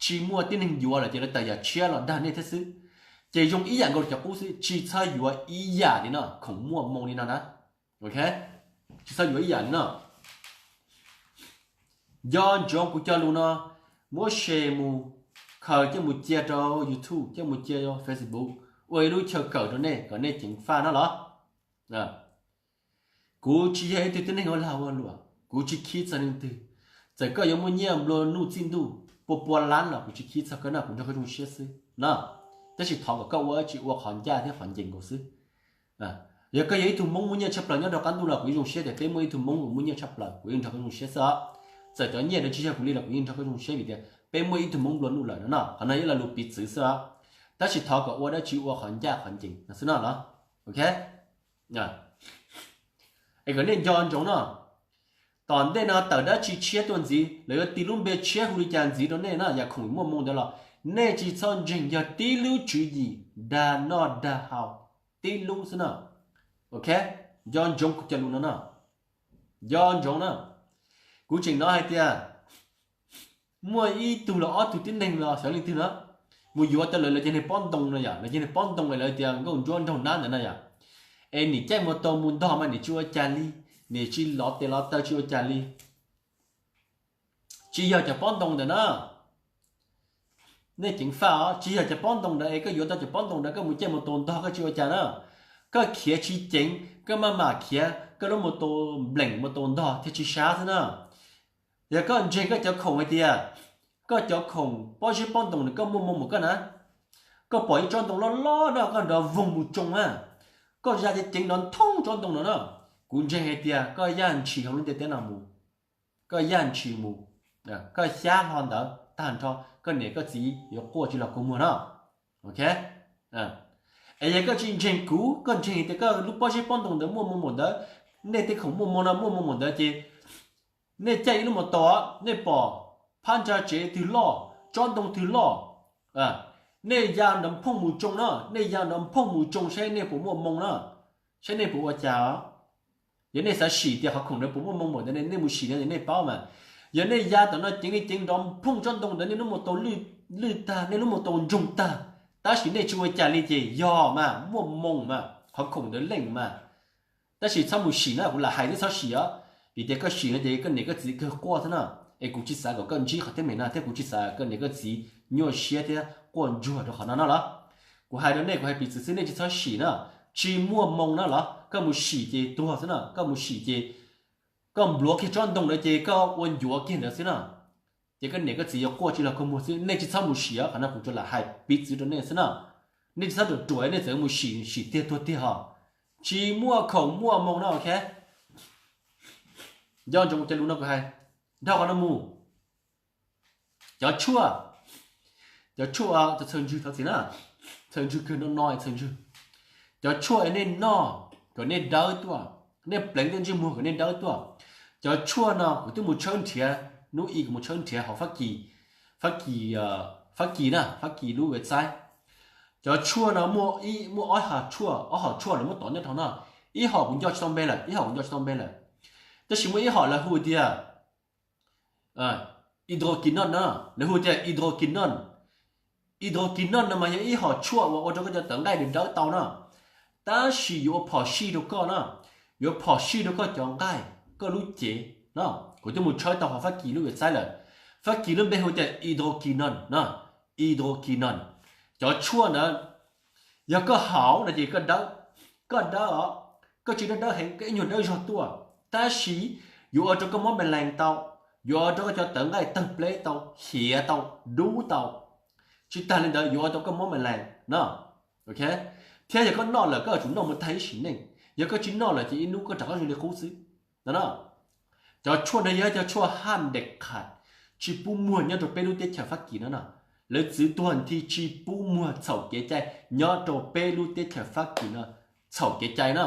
tsis muaj tib neeg yuav lawm ces lawv tawm yam tshiab los dag nej thiab xwb. Ces zoo ib yam nkaus li cov qub xwb, tsis txhob yuav ib yam li no, khoom muaj moo li no na. Tsis txhob yuav ib yam li no. Nco ntsoov kuv cov lus no, muab share mus, khaws coj mus cia rau YouTube, coj mus cia rau Facebook, ua ib lub chaw kawm rau nej kom nej ceev faj no los. Kuv tsis yog ib tug tib neeg ua lag ua luam, kuv tsis khib txog leej twg. Txawm koj yuav muaj nyiaj nplua nuj txij ntuj pua pua lab los kuv tsis khib txog koj no, kuv nrog koj zoo siab xwb no. Tab sis thov kom koj ua tsis ua qhov ncaj thiab qhov ncees nkaus xwb. Yog koj yog ib tug Hmoob muaj nyiaj tshaj plaws nyob rau qab ntuj los kuv yeej zoo siab tias peb muaj ib tug Hmoob uas muaj nyiaj tshaj plaws, kuv yeej nrog koj zoo siab xwb os. Txawm cov nyiaj ntawd tsis yog kuv li los kuv yeej nrog koj zoo siab vim tias peb muaj ib tug Hmoob nplua nuj lawm no no. Qhov no ib lo lus piv txwv xwb os. Tab sis thov kom ua dab tsi ua qhov ncaj qhov ncees no xwb no los. Ok, es kom nej nco ntsoov no, tom ntej no tawm dab tsi tshiab tuaj ntxiv, lawv yuav tis lub npe tshiab hu li cas ntxiv rau nej na, yam khoom muaj moo ntawd los nej tsis txhob ntseeg, yog tib lub tswv yim dag noj dag haus tib lub xwb na. Ok, nco ntsoov kuv cov lus no no, nco ntsoov na. Kuv tseem hnov hais tias muaj ib tug los ob tug tib neeg los xyov leej twg no mus yuav tau lawv, lawv cov niag pob ntoo no yom, lawv cov niag pob ntoo lawv tias nkauj ntsuab nraug nab ntawd no yom, es nim caij mus tau mus ntog mas nim tsis ua cas li, nim tsis lov tes lov taw tsis ua cas li. Tsis yog cov pob ntoo ntawd na. Nej ceev faj os, tsis yog cov pob ntoo ntawd es koj yuav tau cov pob ntoo ntawd koj mus caij mus tau ntog koj tsis ua cas na. Koj khiav tsis ceev, koj maj mam khiav, koj lub mus tau npleem mus tau ntog thiaj tsis sab xwb na. Yog koj ntseeg koj cov khoom hais tias koj cov khoom pob zeb pob ntoo ntawd koj muaj moo mus koj na, koj pom ib tsob ntoo loj loj no koj nrov voog mus tsoo na, koj ya ceev ceev nrov nthoob tsob ntoo no na, kuv ntseeg hais tias koj yaj ntshis hauv lub ntiaj teb no mus, koj yaj ntshis mus, koj xyab hlo ntawd tag nrho, koj niam koj txiv yuav quaj tsis los kua muag no. Ok, es yog koj tsis ntseeg kuv, koj ntseeg tias koj lub pob zeb pob ntoo ntawd muaj moo npaum ntawd, nej tej khoom muaj moo no muaj moo npaum ntawd ces nej caij ib lub mos taus, nej pom phab ntsa tsev twg loj, tsob ntoo twg loj, nej ya nrov phooj mus tsoo no, nej ya nrov phooj mus tsoo saib nej puas muaj moo no, saib nej puas ua cas os. Yog nej xav sim tias qhov khoom ntawd puas muaj moo npaum ntawd, nej mus sim no ces nej paub mas. Yog nej ya tom no ceev li ceev nrov phooj tsob ntoo ntawd, nej lub mos taus lwj tag, nej lub mos taus ntsoog tag, tab sis nej tsis ua cas li ces yog mas muaj moo mas, qhov khoom ntawd leej mas. Tab sis txhob mus sim na, kuv lam hais twb txhob sim os, vim tias koj sim no ces koj niam koj txiv kawg quaj xwb na. Es kuv tsis xav kom koj ntsib qhov teeb meem no thiab kuv tsis xav koj niam koj txiv nyuaj siab thiab quaj ntsuag rau qhov no no los. Kuv hais rau nej, kuv hais piv txwv xwb, nej tsis txhob sim na. Tsis muaj moo na los, koj mus sim ces tuag xwb na, koj mus sim ces koj npluav kiag tsob ntoo ntawd ces koj ua ncuav kiag ntawd xwb na. Ces koj niam koj txiv yuav quaj tsis los kua muag xwb, nej tsis txhob mus sim os, qhov no kuv tsuas lam hais piv txwv rau nej xwb na. Nej tsis txhob ruam ruam nej txawm mus sim, sim tiag tuag tiag ho. Tsis muaj khoom muaj moo na, ok. Nco ntsoov cov lus no kuv hais, dhau qhov no mus. Cov tshuaj, cov tshuaj, cov txhaws ntswg, thov txim na, txhaws ntswg kawg no no txhaws ntswg. Cov tshuaj nej noj kom nej dawb tuaj, nej pleev tej ntsej muag kom nej dawb tuaj. Cov tshuaj no kuv twb mus tshawb nrhiav, hnub i kuv mus tshawb nrhiav hauv Fab Kis, Fab Kis, Fab Kis na, Fab Kis lub website. Cov tshuaj no muaj ib, muaj ob hom tshuaj, ob hom tshuaj lawv muab tov nyob rau no. Ib hom kuv nco tsis tau npe lawm, ib hom kuv nco tsis tau npe lawm. Tab sis muaj ib hom lawv hu tias hydroquinone na, lawv hu tias hydroquinone. Hydroquinone no mas yog ib hom tshuaj uas ua rau koj cov tawv nqaij nws dawb tau na, tab sis yuav ua phom sij rau koj na, yuav phom sij rau koj cov nqaij, koj lub cev no. Kuv twb mus tshawb tau hauv Fab Kis lub website lawm. Fab Kis lub npe hu tias hydroquinone no, hydroquinone. Cov tshuaj ntawd yog koj haus no ces koj dawb, koj dawb os, koj tsis dawb dawb heev, koj ib nyuag dawb zog tuaj, tab sis yuav ua rau koj mob me lees tau, yuav ua rau koj cov tawv nqaij tawg pleb tau, hiav tau, dub tau. Tsis tag li ntawd yuav ua tau koj mob me lees no. Thiab yog koj noj lawm koj yuav tsum noj mus tag ib sim neej, yog koj tsis noj lawm ces ib hnub koj rov qab zoo li qub xwb no. Cov tshuaj no yog cov tshuaj haj ntes qhas, tsis pub muag nyob rau peb lub teb chaws Fab Kis no no. Lawv txwv tuag nthi tsis pub muag txhaum kev cai nyob rau peb lub teb chaws Fab Kis no, txhaum kev cai no.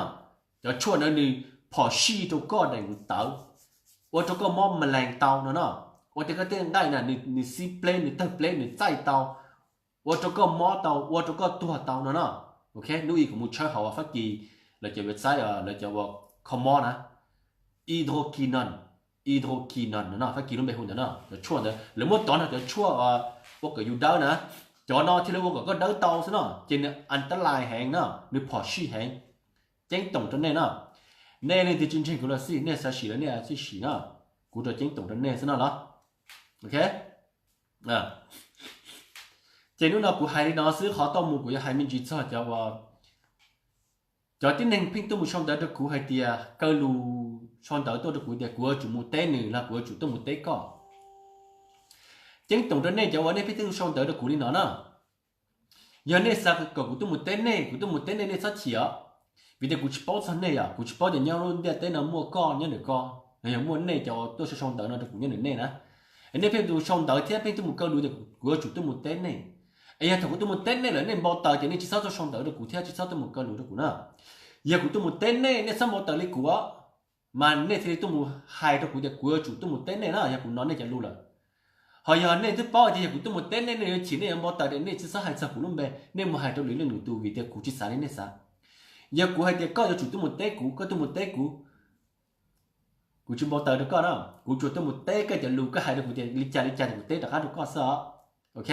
Cov tshuaj ntawd nws phom sij rau koj daim tawv, ua rau koj mob me lees tau no no. Ua tias koj tej nqaij na nws xib pleb, nws tawg pleb, nws txaij tau, ua rau koj mob tau, ua rau koj tuag tau no no. Ok, hnub i kuv mus tshawb hauv Fab Kis lawv cov website, lawv cov uas kho mob na, hydroquinone, hydroquinone no no, Fab Kis lub npe hu ntawd no. Cov tshuaj ntawd lawv muab tov no cov tshuaj ua kom yus dawb na, cov no thiaj li ua kom koj dawb tau xwb no, ces nws antalais heev no, nws phom sij heev. Ceeb toom rau nej no, nej leej twg tsis ntseeg kuv los xij, nej xav sim los nej txhob sim no, kuv rau ceeb toom rau nej xwb no los. Ok, ces hnub no kuv hais li no xwb, qhov tau mus kuv yuav hais me ntsis txog cov uas cov tib neeg pheej tuaj mus sau ntawv rau kuv hais tias kaw lus sau ntawv tuaj rau kuv tias kuv yuav tsum mus teb nws los kuv yuav tsum tuaj mus teb koj. Ceeb toom rau nej cov uas nej pheej tuaj sau ntawv rau kuv li no na, yog nej xav kom kuv tuaj mus teb nej, kuv tuaj mus teb nej, nej txhob chim os. Vim tias kuv tsis paub txog nej, yog kuv tsis paub tias nyob lub ntiaj teb no muaj koj nyob ntawm ko, los yog muaj nej cov uas tuaj sau sau ntawv no rau kuv nyob ntawm nej na. Nej pheej tuaj sau ntawv thiab pheej tuaj mus kaw lus tias kuv yuav tsum tuaj mus teb nej. Es yog thaum kuv tuaj mus teb nej lawm nej npau taws ces nej tsis txhob tuaj sau ntawv rau kuv thiab tsis txhob tuaj mus kaw lus rau kuv na. Yog kuv tuaj mus teb nej, nej txhob npau taws li kuv os, mas nej thiaj li tuaj mus hais rau kuv tias kuv yuav tsum tuaj mus teb nej na, yog kuv hnov nej cov lus lawm. Ho yog nej twb paub tias yog kuv tuaj mus teb nej, nej yuav chim, nej yuav npau taws tias nej tsis txhob hais txog kuv lub npe, nej mus hais rau lwm leej lwm tus, vim tias kuv tsis xav li nej xav. Yog kuv hais tias koj yuav tsum tuaj mus teb kuv, koj tuaj mus teb kuv, kuv tsis npau taws rau koj na, kuv tsuas tuaj mus teb koj cov lus koj hais rau kuv tias li cas li cas kuv teb rov qab rau koj xwb os. Ok,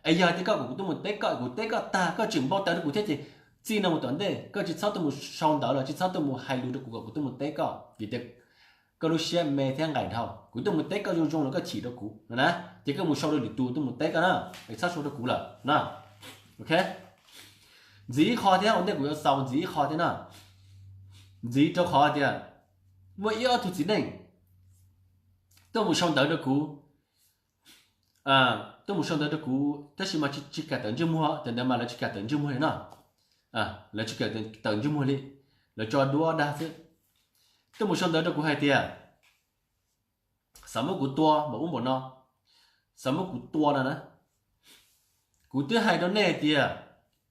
es yog tias koj kom kuv tuaj mus teb koj, kuv teb koj tag koj tseem npau taws rau kuv thiab ces txij no mus tom ntej koj tsis txhob tuaj mus sau ntawv los tsis txhob tuaj mus hais lus rau kuv kom kuv tuaj mus teb koj, vim tias koj lub siab me thiab nqaim dhau. Kuv tuaj mus teb koj zoo zoo los koj chim rau kuv no na, ces koj mus sau rau lwm tus tuaj mus teb koj na, es txhob sau rau kuv lawm na. Ok, ntxiv ib qho thiab, ua ntej kuv yuav xaus ntxiv ib qho thiab na. Ntxiv rau qhov tias muaj ib ob tug txiv neej tuaj mus sau ntawv rau kuv, tuaj mus sau ntawv rau kuv tab sis mas tsis kam tawm ntsej muag, cov ntawd mas lawv tsis kam tawm ntsej muag li no, lawv tsis kam tawm ntsej muag li, lawv tso duab dag xwb. Tuaj mus sau ntawv rau kuv hais tias xav muab kuv tua npaum ub npaum no, xav muab kuv tua no na. Kuv twb hais rau nej tias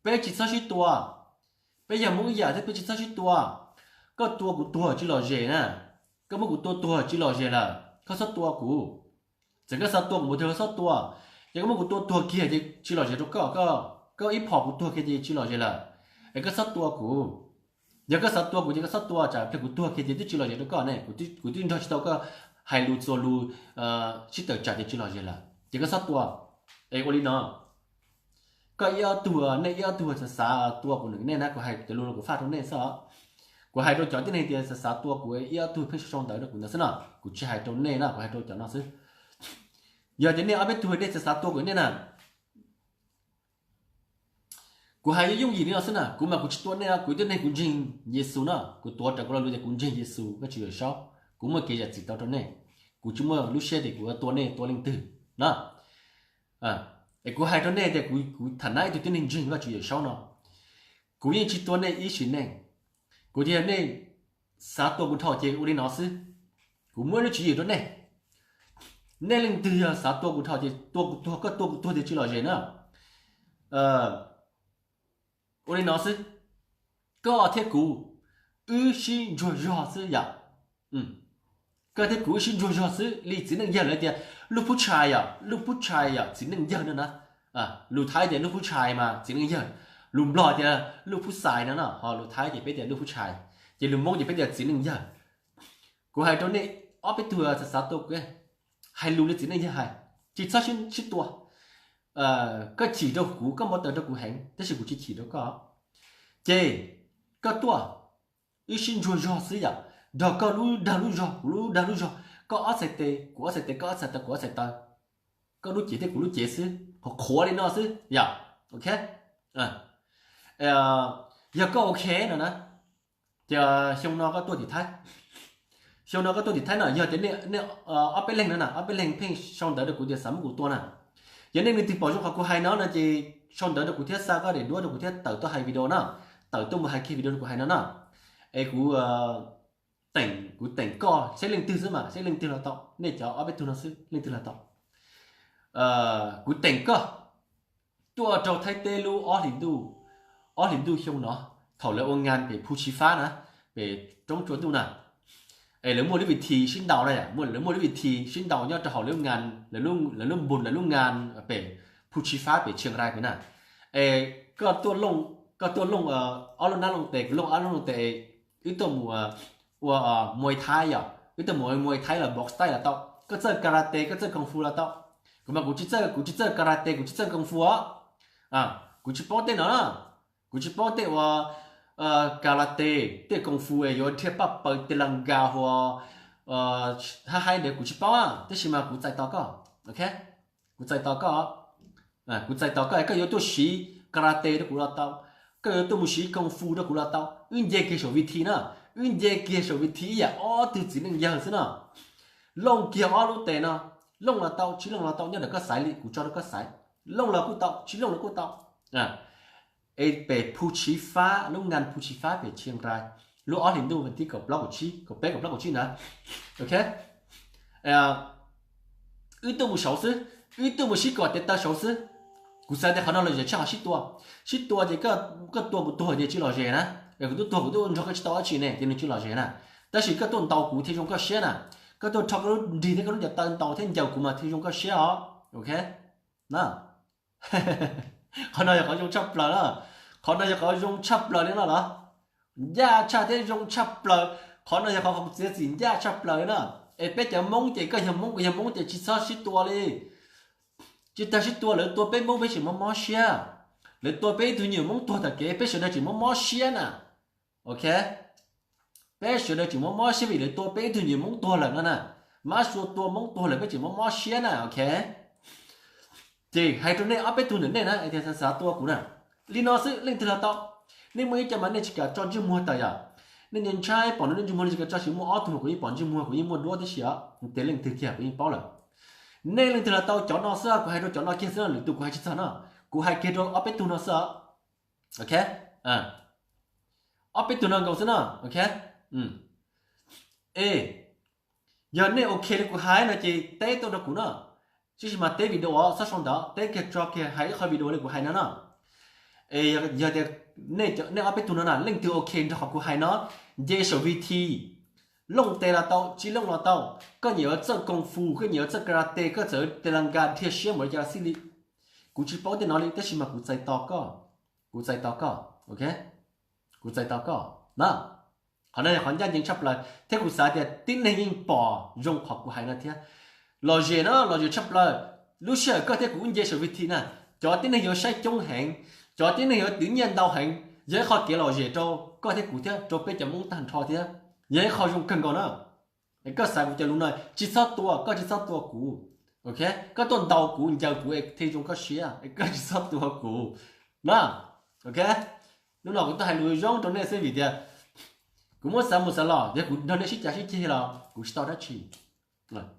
peb tsis txhob sib tua, peb yog Hmoob ib yam thiab peb tsis txhob sib tua. Koj tua kuv tuag tsis lom zem na, koj muab kuv tua tuag tsis lom zem lawm, koj txhob tua kuv. Txawm koj xav tua kuv mus twg koj txhob tua, ces koj muab kuv tua tuag kiag ces tsis lom zem rau koj, koj ib phom kuv tuag kiag ces tsis lom zem lawm, es koj txhob tua kuv. Yog koj xav tua kuv ces koj txhob tua, tsam pliag kuv tuag kiag ces twb tsis lom zem rau koj ne, kuv twb nrog tsis tau koj hais lus txuas lus sib tawm tsam ces tsis lom zem lawm ces koj txhob tua. Es ua li no, koj ib ob tug, nej ib ob tug xav xav tua kuv nws nej na, kuv hais cov lus no kuv faj rau nej xwb os. Kuv hais rau cov tib neeg tias xav xav tua kuv ib ob tug pheej sau ntawv rau kuv ntawd xwb no, kuv tsis hais rau nej na, kuv hais rau cov no xwb. Yog tias nej ob peb tug nej xav xav tua kuv nej na, kuv hais yooj yooj yim li no xwb na, kuv mas kuv tsis tua nej, kuv tib neeg kuv ntseeg Yexus no, kuv tuav rawv kuv lo lus tias kuv ntseeg Yexus Vajtswv Yawm Saub, kuv muaj kev zam txim tau rau nej, kuv tsis muaj lub siab tias kuv yuav tua nej tua leej twg na. Es kuv hais rau nej tias kuv tham nab ib tug tib neeg ntseeg Vajtswv Yawm Saub no, kuv yeej tsis tua nej ib sim neej. Kuv tias nej xav tua kuv dhau ces ua li no xwb, kuv muab lub tswv yim rau nej. Nej leej twg yog xav tua kuv dhau ces tua kuv tuag, koj tua kuv tuag tiag tsis lom zem na. Ua li no xwb, koj thiab kuv wb sib ntsuag zog xwb yom. Koj thiab kuv wb sib ntsuag zog xwb li txiv neej yawg lawv tias lub phub tshais yom, lub phub tshais yom, txiv neej yawg no na. Lus Thaib tias lub phub tshais mas txiv neej yawg, lus Nplog tias lub phub xais no no, ho lus Thaib ces peb tias lub phub tshais, ces lus Hmoob ces peb tias txiv neej yawg. Kuv hais rau nej ob peb tug xav xav tua kuv, hais lus li txiv neej yawg hais, tsis txhob sib tua. Koj chim rau kuv, koj npau taws rau kuv heev tab sis kuv tsis chim rau koj. Ces koj tuaj, wb sib ntsuag zog xwb yom, nrog koj lub dag lub zog, kuv lub dag lub zog, koj ob txhais tes kuv ob txhais tes, koj ob txhais taw kuv ob txhais taw, koj lub cev thiab kuv lub cev xwb, qhuav qhuav li no xwb yom. Ok, yog koj ok no na, ces xyoo no koj tuaj tim Thaib, xyoo no koj tuaj tim Thaib no yog tias nej ob peb leeg no na, ob peb leeg pheej sau ntawv rau kuv tias xav muab kuv tua na, yog nej leej twg pom zoo qhov kuv hais no no ces sau ntawv rau kuv thiab xa koj daim duab rau kuv thiab tawm tuaj hais video na, tawm tuaj mus hais kiag video rau kuv hais no na. Es kuv teem, kuv teem koj saib leej twg xwb mas, saib leej twg los tau, nej cov ob peb tug no xwb leej twg los tau. Kuv teem koj tuaj rau Thaib teb lub ob hlis ntuj, ob hlis ntuj xyoo no, thaum lawv ua ngas pem Phu Tshis Fab na, pem roob tsua ntuj na. Es lawv muaj lub vi thi sib ntaus na, lawv muaj lub vi thi sib ntaus nyob rau hauv lawv lub npun, lawv lub ngas pem Phu Tshis Fab pem Tshias Rais pem na. Es koj tuaj looj, koj tuaj looj ob lub nab looj tes, kuv looj ob lub looj tes, wb tuaj mus ua Muay Thai yom, wb tuaj mus ua Muay Thai los box Thai los tau, koj txawj karate koj txawj kung fu los tau. Kuv mas kuv tsis txawj, kuv tsis txawj karate kuv tsis txawj kung fu os. Kuv tsis paub tej no na, kuv tsis paub tej ua karate, tej kung fu es yuav dhia paj paws tes las nkas hua hab haib ntawd kuv tsis paub, tab sis mas kuv txais tos koj, ok, kuv txais tos koj, kuv txais tos koj, koj yuav tuaj siv karate rau kuv los tau, koj yuav tuaj mus siv kung fu rau kuv los tau, wb nce kiag saum vi thi na, wb nce kiag saum vi thi ib yam ob tug txiv neej yawg xwb no. Looj kiag ob lub tes no, looj los tau tsis looj los tau nyob ntawm koj xaiv li, kuv tso rau koj xaiv, looj los kuj tau tsis looj los kuj tau. Es pem Phu Tshis Fab, lub ngas Phu Tshis Fab pem Tshias Rais, lub ob hlis ntuj vas thib kaum plaub kaum tsib, kaum peb kaum plaub kaum tsib ntawd, ok, wb tuaj mus saud xwb, wb tuaj mus sib kom tes taw saud xwb. Kuv xav tias qhov no lom zem tshaj qhov sib tua. Sib tua ces koj tua kuv tuag ces tsis lom zem na, kuv twb tuag kuv twb ua nrog koj tsis tau dab tsi ne ces nws tsis lom zem na. Tab sis koj tuaj ntaus kuv thiaj zoo koj siab na, koj tuaj rho koj lub nrig thiab koj lub ncaws taw ntaus thiab ncaws kuv mas thiaj zoo koj siab os, ok na. Qhov no yog qhov zoo tshaj plaws na, qhov no yog qhov zoo tshaj plaws li no los, ncaj tshaj thiab zoo tshaj plaws. Qhov no yog qhov kuv txiav txim ncaj tshaj plaws na. Es peb cov Hmoob ces koj yog Hmoob kuv yog Hmoob ces tsis txhob sib tua li. Tsis tas sib tua, lawv tua peb Hmoob peb tseem mob mob siab, lawv tua peb ib tug me nyuam Hmoob tuag tom kev peb sawv daws tseem mob mob siab na, ok. Peb sawv daws tseem mob mob siab vim lawv tua peb ib tug me nyuam Hmoob tuag lawm no na, mab sua tua Hmoob tuag lawm peb tseem mob mob siab na, ok. Ces hais rau nej ob peb tug ntawm nej na, xav xav tua kuv na, li no xwb leej twg los tau. Nej muaj ib co mas nej tsis kam tso ntsej muag tawm yom, nej ntshai pom nej ntsej muag nej tsis kam tso, tsis muaj ob tug mas kuv yeej pom ntsej muag kuv yeej muaj duab tib si os, tias leej twg kiag kuv yeej paub lawm. Nej leej twg los tau, cov no xwb, kuv hais rau cov no kiag xwb no, lwm tus kuv hais tsis txog no, kuv hais kiag rau ob peb tug no xwb os, ok. Ob peb tug no nkaus xwb no, ok. E, yog nej ok li kuv hais no ces teb tuaj rau kuv no, tib si mas teb video os, txhob sau ntawv, teb kiag tso kiag hais ib qho video li kuv hais no no. Es yog tias nej ob peb tug no na leej twg ok nrog qhov kuv hais no, nce saum vi thi, looj tes los tau tsis looj los tau, koj nyiam yuav txawj kung fu koj nyiam yuav txawj karate koj txawj tes las nkas dhia siab npaum li cas los xij li, kuv tsis paub tej no li tab sis mas kuv txais tos koj, kuv txais tos koj, ok, kuv txais tos koj na. Qhov no yog qhov ncaj ncees tshaj plaws thiab kuv xav tias tib neeg yeej pom zoo qhov kuv hais no thiab. Lom zem no lom zem tshaj plaws, lub sij hawm koj thiab kuv wb nce saum vi thi na, cov tib neeg yuav saib coob heev, cov tib neeg yuav twv nyiaj ntau heev, yog ib qho kev lom zem rau koj thiab kuv thiab rau peb cov Hmoob tag nrho thiab, yog ib qho zoo kawg nkaus na. Koj xav kuv cov lus no, tsis txhob tua, koj tsis txhob tua kuv, ok, koj tuaj ntaus kuv ncaws kuv es thiaj zoo koj siab, koj tsis txhob tua kuv na, ok. Hnub no kuv tuaj hais lus zoo rau nej xwb vim tias kuv muab xav mus xav los, yog kuv nrog nej sib cav sib ceg los kuv tsis tau dab tsi.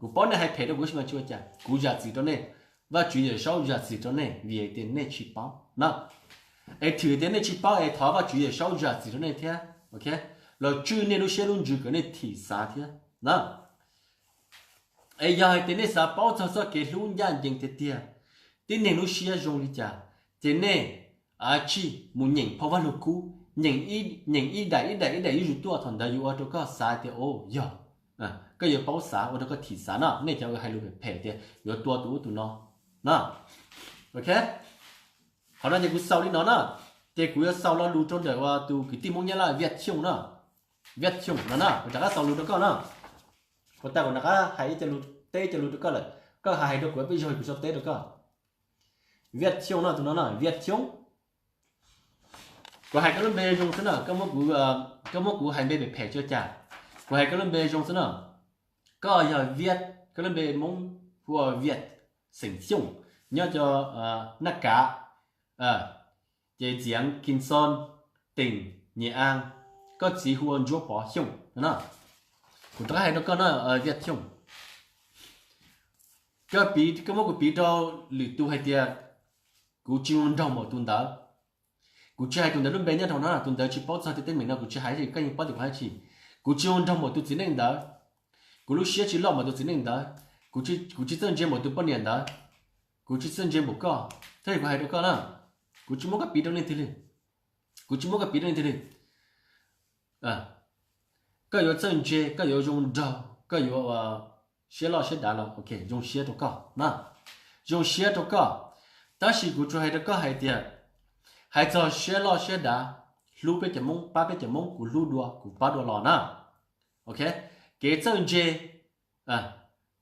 Kuv paub nej hais phem rau kuv tab sis mas tsis ua cas, kuv zam txim rau nej, Vajtswv Yawm Saub zam txim rau nej vim tias nej tsis paub na. Es thwm tias nej tsis paub es thov Vajtswv Yawm Saub zam txim rau nej thiab, ok, los tswj nej lub siab lub ntsws kom nej thim xav thiab na. Es yog hais tias nej xav paub txog txoj kev hlub ncaj ncees tiag tiag, tib neeg lub siab zoo li cas, ces nej tsij mus nyeem phau Vaj Lug Kub, nyeem ib daim ib daim ib daim zuj zus tuaj, thaum ntawd yuav ua rau koj xav tias, o, yog, koj yuav paub xav, ua rau koj thim xav no. Nej cov hais lus phem phem tias yuav tua tus ub tus no, no. Ok, qhov no ces kuv xaus li no na, ces kuv yuav xaus lo lus rau ntawm tus kwv tij Hmoob Nyab Laj Viaj Xyooj no. Viaj Xyooj no na, kuv rov qab xaus lus rau koj na. Kuv tas kuv rov qab hais ib co lus, teb ib co lus rau koj lawm, koj hais hais rau kuv peb zog kuv sau teb rau koj. Viaj Xyooj no, tus no na, Viaj Xyooj. Kuv hais koj lub npe zoo xwb na, koj muab kuv hais npe phem phem tsis ua cas. Kuv hais koj lub npe zoo xwb na. Koj yog Viaj, koj lub npe Hmoob hu ua Viaj, xeem Xyooj, nyob rau Naj Kav, ces txiv Kim Son, teem Nyem An, koj txiv hu ua Ntsuab Pov Xyooj no. Kuv rov qab hais rau koj na, Viaj Xyooj, koj muab kuv piv rau lwm tus hais tias kuv tsis zoo nraug npaum tus ntawd. Kuv tsis hais tus ntawd lub npe nyob rau no, tus ntawd tsis paub txog tej teeb meem no, kuv tsis hais, koj yeej paub tias kuv hais tsis. Kuv tsis zoo nraug npaum tus txiv neej ntawd, kuv lub siab tsis loj npaum tus txiv neej ntawd, kuv tsis txawj ntse npaum tus poj niam ntawd, kuv tsis txawj ntse npaum koj, thiab kuv hais rau koj na, kuv tsis muab koj piv rau leej twg li. Kuv tsis muab koj piv rau leej twg li. Koj yuav txawj ntse, koj yuav zoo nraug, koj yuav siab loj siab dav los ok, zoo siab rau koj na, zoo siab rau koj. Tab sis kuv tsuas hais rau koj hais tias, hais txog siab loj siab dav, hlub peb cov Hmoob, pab peb cov Hmoob, kuv hlub dua kuv pab dua los na. Ok, kev txawj ntse,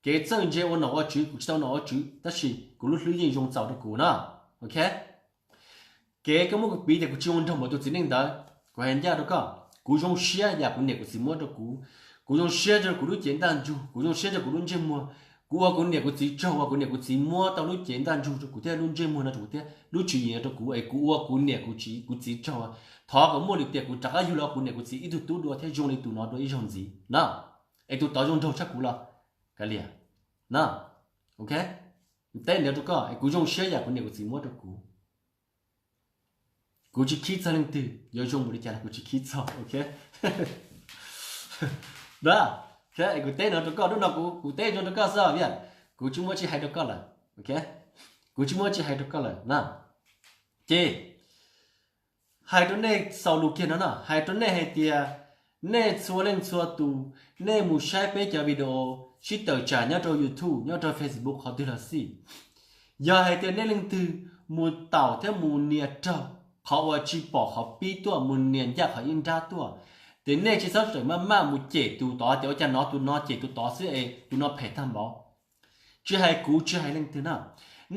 kev txawj ntse ua nom ua tswv, kuv tsis tau nom ua tswv tab sis kuv lub hlwb yeej zoo txaus rau kuv na. Ok, kev koj muab kuv piv tias kuv tsis zoo nraug npaum tus txiv neej ntawd, kuv hais ncaj rau koj, kuv zoo siab yam kuv niam kuv txiv muab rau kuv. Kuv zoo siab rau kuv lub cev ntaj ntsug, kuv zoo siab rau kuv lub ntsej muag. Kuv ua kuv niam kuv txiv tsaug uas kuv niam kuv txiv muab tau lub cev ntaj ntsug rau kuv thiab lub ntsej muag no rau kuv thiab lub tswv yim no rau kuv es kuv ua kuv niam kuv txiv tsaug. Thov kom muaj lwm tiam kuv rov qab yug los kuv niam kuv txiv ib tug tub dua thiab zoo li tus no dua ib zaug ntxiv na, es tus tod zoo nraug tshaj kuv los kav liam na. Ok, teb ntawd rau koj es kuv zoo siab yam kuv niam kuv txiv muab rau kuv. Kuv tsis khib txog leej twg, yuav zoo mus li cas los kuv tsis khib txog, ok. Kuv teb no rau koj, hnub no kuv teb zoo rau koj xwb, kuv tsis muaj tsis hais rau koj lawm, ok. Kuv tsis muaj tsis hais rau koj lawm na. Ces hais rau nej xaus lus kiag no na, hais rau nej hais tias nej txhua leej txhua tus, nej mus saib peb cov video sib tawm tsam nyob rau YouTube, nyob rau Facebook qhov twg los xij, yog hais tias nej leej twg mus taum thiab mus nias raug qhov uas tsis pom qhov pib tuaj, mus nias ncaj qhov ib nrab tuaj, ces nej tsis txhob tseem maj maj mus cem tus tod tias ua cas no tus no cem tus tod xwb es tus no phem tag npaum. Tsis hais kuv tsis hais leej twg na,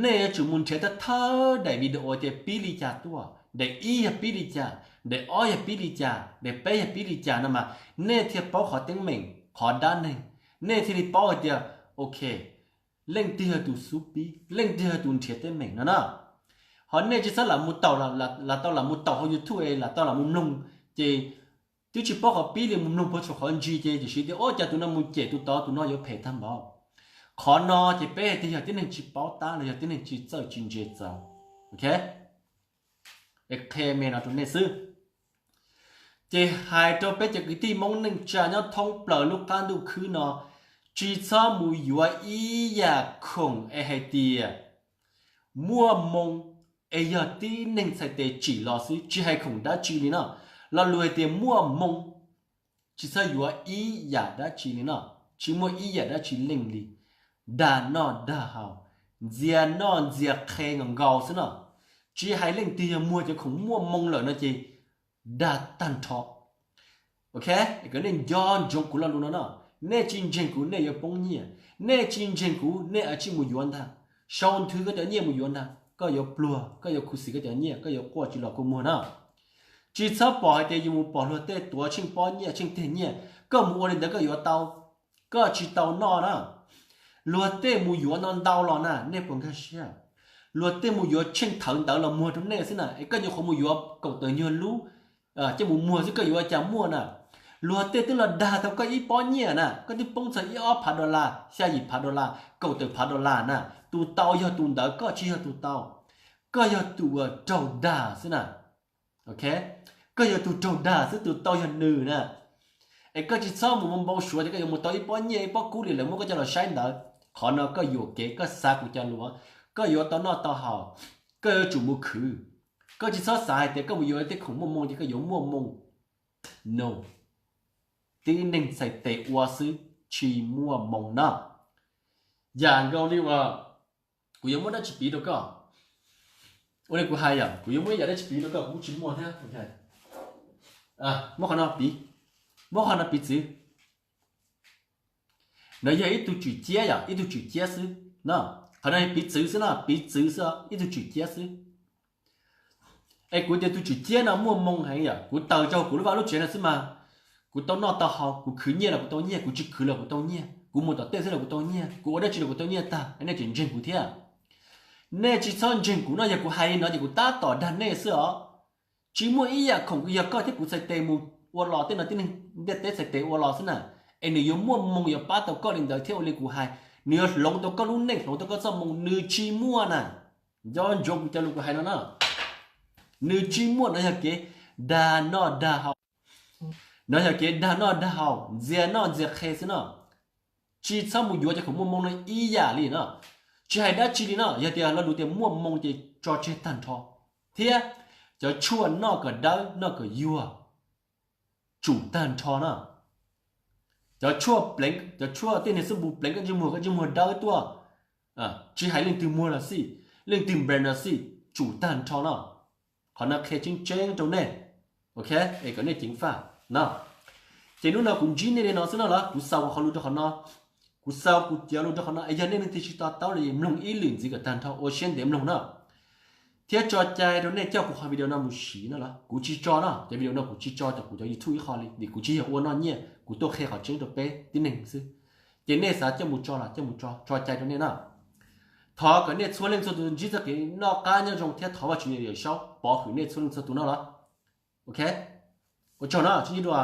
nej yuav tsum mus nrhiav thawj thawj daim video tias pib li cas tuaj, daim ib yog pib li cas, daim ob yog pib li cas, daim peb yog pib li cas no mas nej thiaj paub qhov teeb meem qhov dab neeg, nej thiaj li paub hais tias, ok, leej twg yog tus xub pib, leej twg yog tus nrhiav teeb meem no na. Ho nej tsis txhob lam mus taum, lam tau lam mus taum hauv YouTube es lam tau lam mus mloog, ces twb tsis paub qhov pib li mus mloog puag thaum qhov ntsis ces tiam sis tias ua cas tus no mus cem tus tod, tus no yuav phem tag npaum. Qhov no ces peb hais tias yog tib neeg tsis paub tab los yog tib neeg tsis txawj tsis ntse txaus, ok. Es qhia me no rau nej xwb. Ces hais rau peb cov kwv tij Hmoob neej tsa nyob thoob plaws lub qab ntuj khwb no, tsis txhob mus yuav ib yam khoom es hais tias muaj moo es yog tib neeg txhais tes tsim los xwb, tsis hais khoom dab tsi li no. Lo lus hais tias muaj moo, tsis txhob yuav ib yam dab tsi li no, tsis muaj ib yam dab tsi leej li. Dag noj dag haus, ntxias noj ntxias qhe nkaus nkaus xwb no. Tsis hais leej twg, yog muag cov khoom muaj moo lawm no ces dag tag nrho. Ok, kom nej nco ntsoov kuv lo lus no no. Nej tsis ntseeg kuv nej yuav poob nyiaj, nej tsis ntseeg kuv nej tsij mus yuav ntag. Sau nthwv koj cov nyiaj mus yuav ntag, koj yuav pluag, koj yuav khuv xim koj cov nyiaj, koj yuav quaj tsis los kua muag na. Tsis txhob pom hais tias yus mus pom luag tej tuav tsheej pob nyiaj tsheej teg nyiaj, koj mus ua li ntawd koj yuav tau, koj tsis tau noj na. Luag tej mus yuav ntau ntau los na, nej puas nkag siab? Luag tej mus yuav tsheej thawv ntawd los muag rau nej xwb na, es koj nyuam qhuav mus yuav kaum tawm nyuag lub coj mus muag xwb koj yuav ua cas muaj na. Luag tej twb los dag tau koj ib pob nyiaj na, koj twb poob txog ib ob phav dollar, xya yim phav dollar, kaum tawm phav dollar na, tus tau yog tus ntawd, koj tsis yog tus tau. Koj yog tus uas raug dag xwb na. Ok, koj yog tus raug dag xwb, tus tau yog nws na. Es koj tsis txhob mus npau suav tias koj yuav mus tau ib pob nyiaj ib pob kub li lawv muab koj coj los saib ntawd. Qhov no koj yuam kev, koj xav kuv cov lus, koj yuav tau noj tau haus, koj yuav tsum mus khwv. Koj tsis txhob xav hais tias koj mus yuav tej khoom muaj moo ces koj yuav muaj moo. No, tib neeg txhais tes ua xwb, tsis muaj moo na. Yam nkaus li uas kuv yuav muab dab tsi piv rau koj. Ua li kuv hais yom, kuv yuav muab ib yam dab tsi piv rau koj kuv kuj tsis muaj thiab. Muab qhov no piv, muab qhov no piv txwv. No yog ib tug tswm ciab yom, ib tug tswm ciab xwb no. Qhov no piv txwv xwb no, piv txwv xwb, ib tug tswm ciab xwb. Es kuv tias tus tswm ciab no muaj moo heev yom, kuv taws rau kuv lub vaj lub tsev no xwb mas kuv tau noj tau haus, kuv khwv nyiaj los kuv tau nyiaj, kuv tsis khwv los kuv tau nyiaj, kuv mus tom tej xwb los kuv tau nyiaj, kuv ua dab tsi los kuv tau nyiaj tag, nej tseem ntseeg kuv thiab. Nej tsis txhob ntseeg kuv no, yog kuv hais li no ces kuv tab tom dag nej xwb os. Tsis muaj ib yam khoom, yog koj thiab kuv txhais tes mus ua los tej no, tib neeg ntiaj teb txhais tes ua los xwb na, es nws yuav muaj moo yuav pab tau koj li ntawd thiab ua li kuv hais, nws yuav hloov tau koj lub neej, hloov tau koj txoj moo, nws tsis muaj na. Nco ntsoov kuv cov lus kuv hais no na, nws tsis muaj. No yog kev dag noj dag haus, no yog kev dag noj dag haus, ntxias noj ntxias qhe xwb no. Tsis txhob mus yuav cov khoom muaj moo no ib yam li no. Tsis hais dab tsi li no, yog tias lo lus tias muaj moo ces tso tseg tag nrho, thiab cov tshuaj noj kom dawb noj kom yuag tsum tag nrho no. Cov tshuaj pleev, cov tshuaj tej niag xub npus pleev koj ntsej muag, koj ntsej muag dawb tuaj, tsis hais leej twg muag los xij, leej twg nplees los xij, tsum tag nrho no. Qhov no qhia tseeb tseeb rau nej, ok, es kom nej ceev faj no. Ces hnub no kuv ntsib nej li no xwb no los kuv xaus kuv qhov lus rau qhov no, kuv xaus kuv cov lus rau qhov no. Es yog nej leej twg tsis to taub li mloog ib lwm ntxiv kom tag nrho, ua siab ntev mloog no, thiab tso cai rau nej coj kuv qhov video no mus siv no los kuv tsis tso no, cov video no kuv tsis tso tom kuv cov YouTube ib qho li vim kuv tsis yog ua noj nyiaj, kuv tuaj qhia qhov tseeb rau peb tib neeg xwb. Ces nej xav coj mus tso los coj mus tso, tso cai rau nej na. Thov kom nej txhua leej txhua tus ntsib txoj kev noj qab nyob zoo thiab thov Vajtswv Yawm Saub pov hwm nej txhua leej txhua tus no los, ok, ua tsaug no, sib ntsib dua.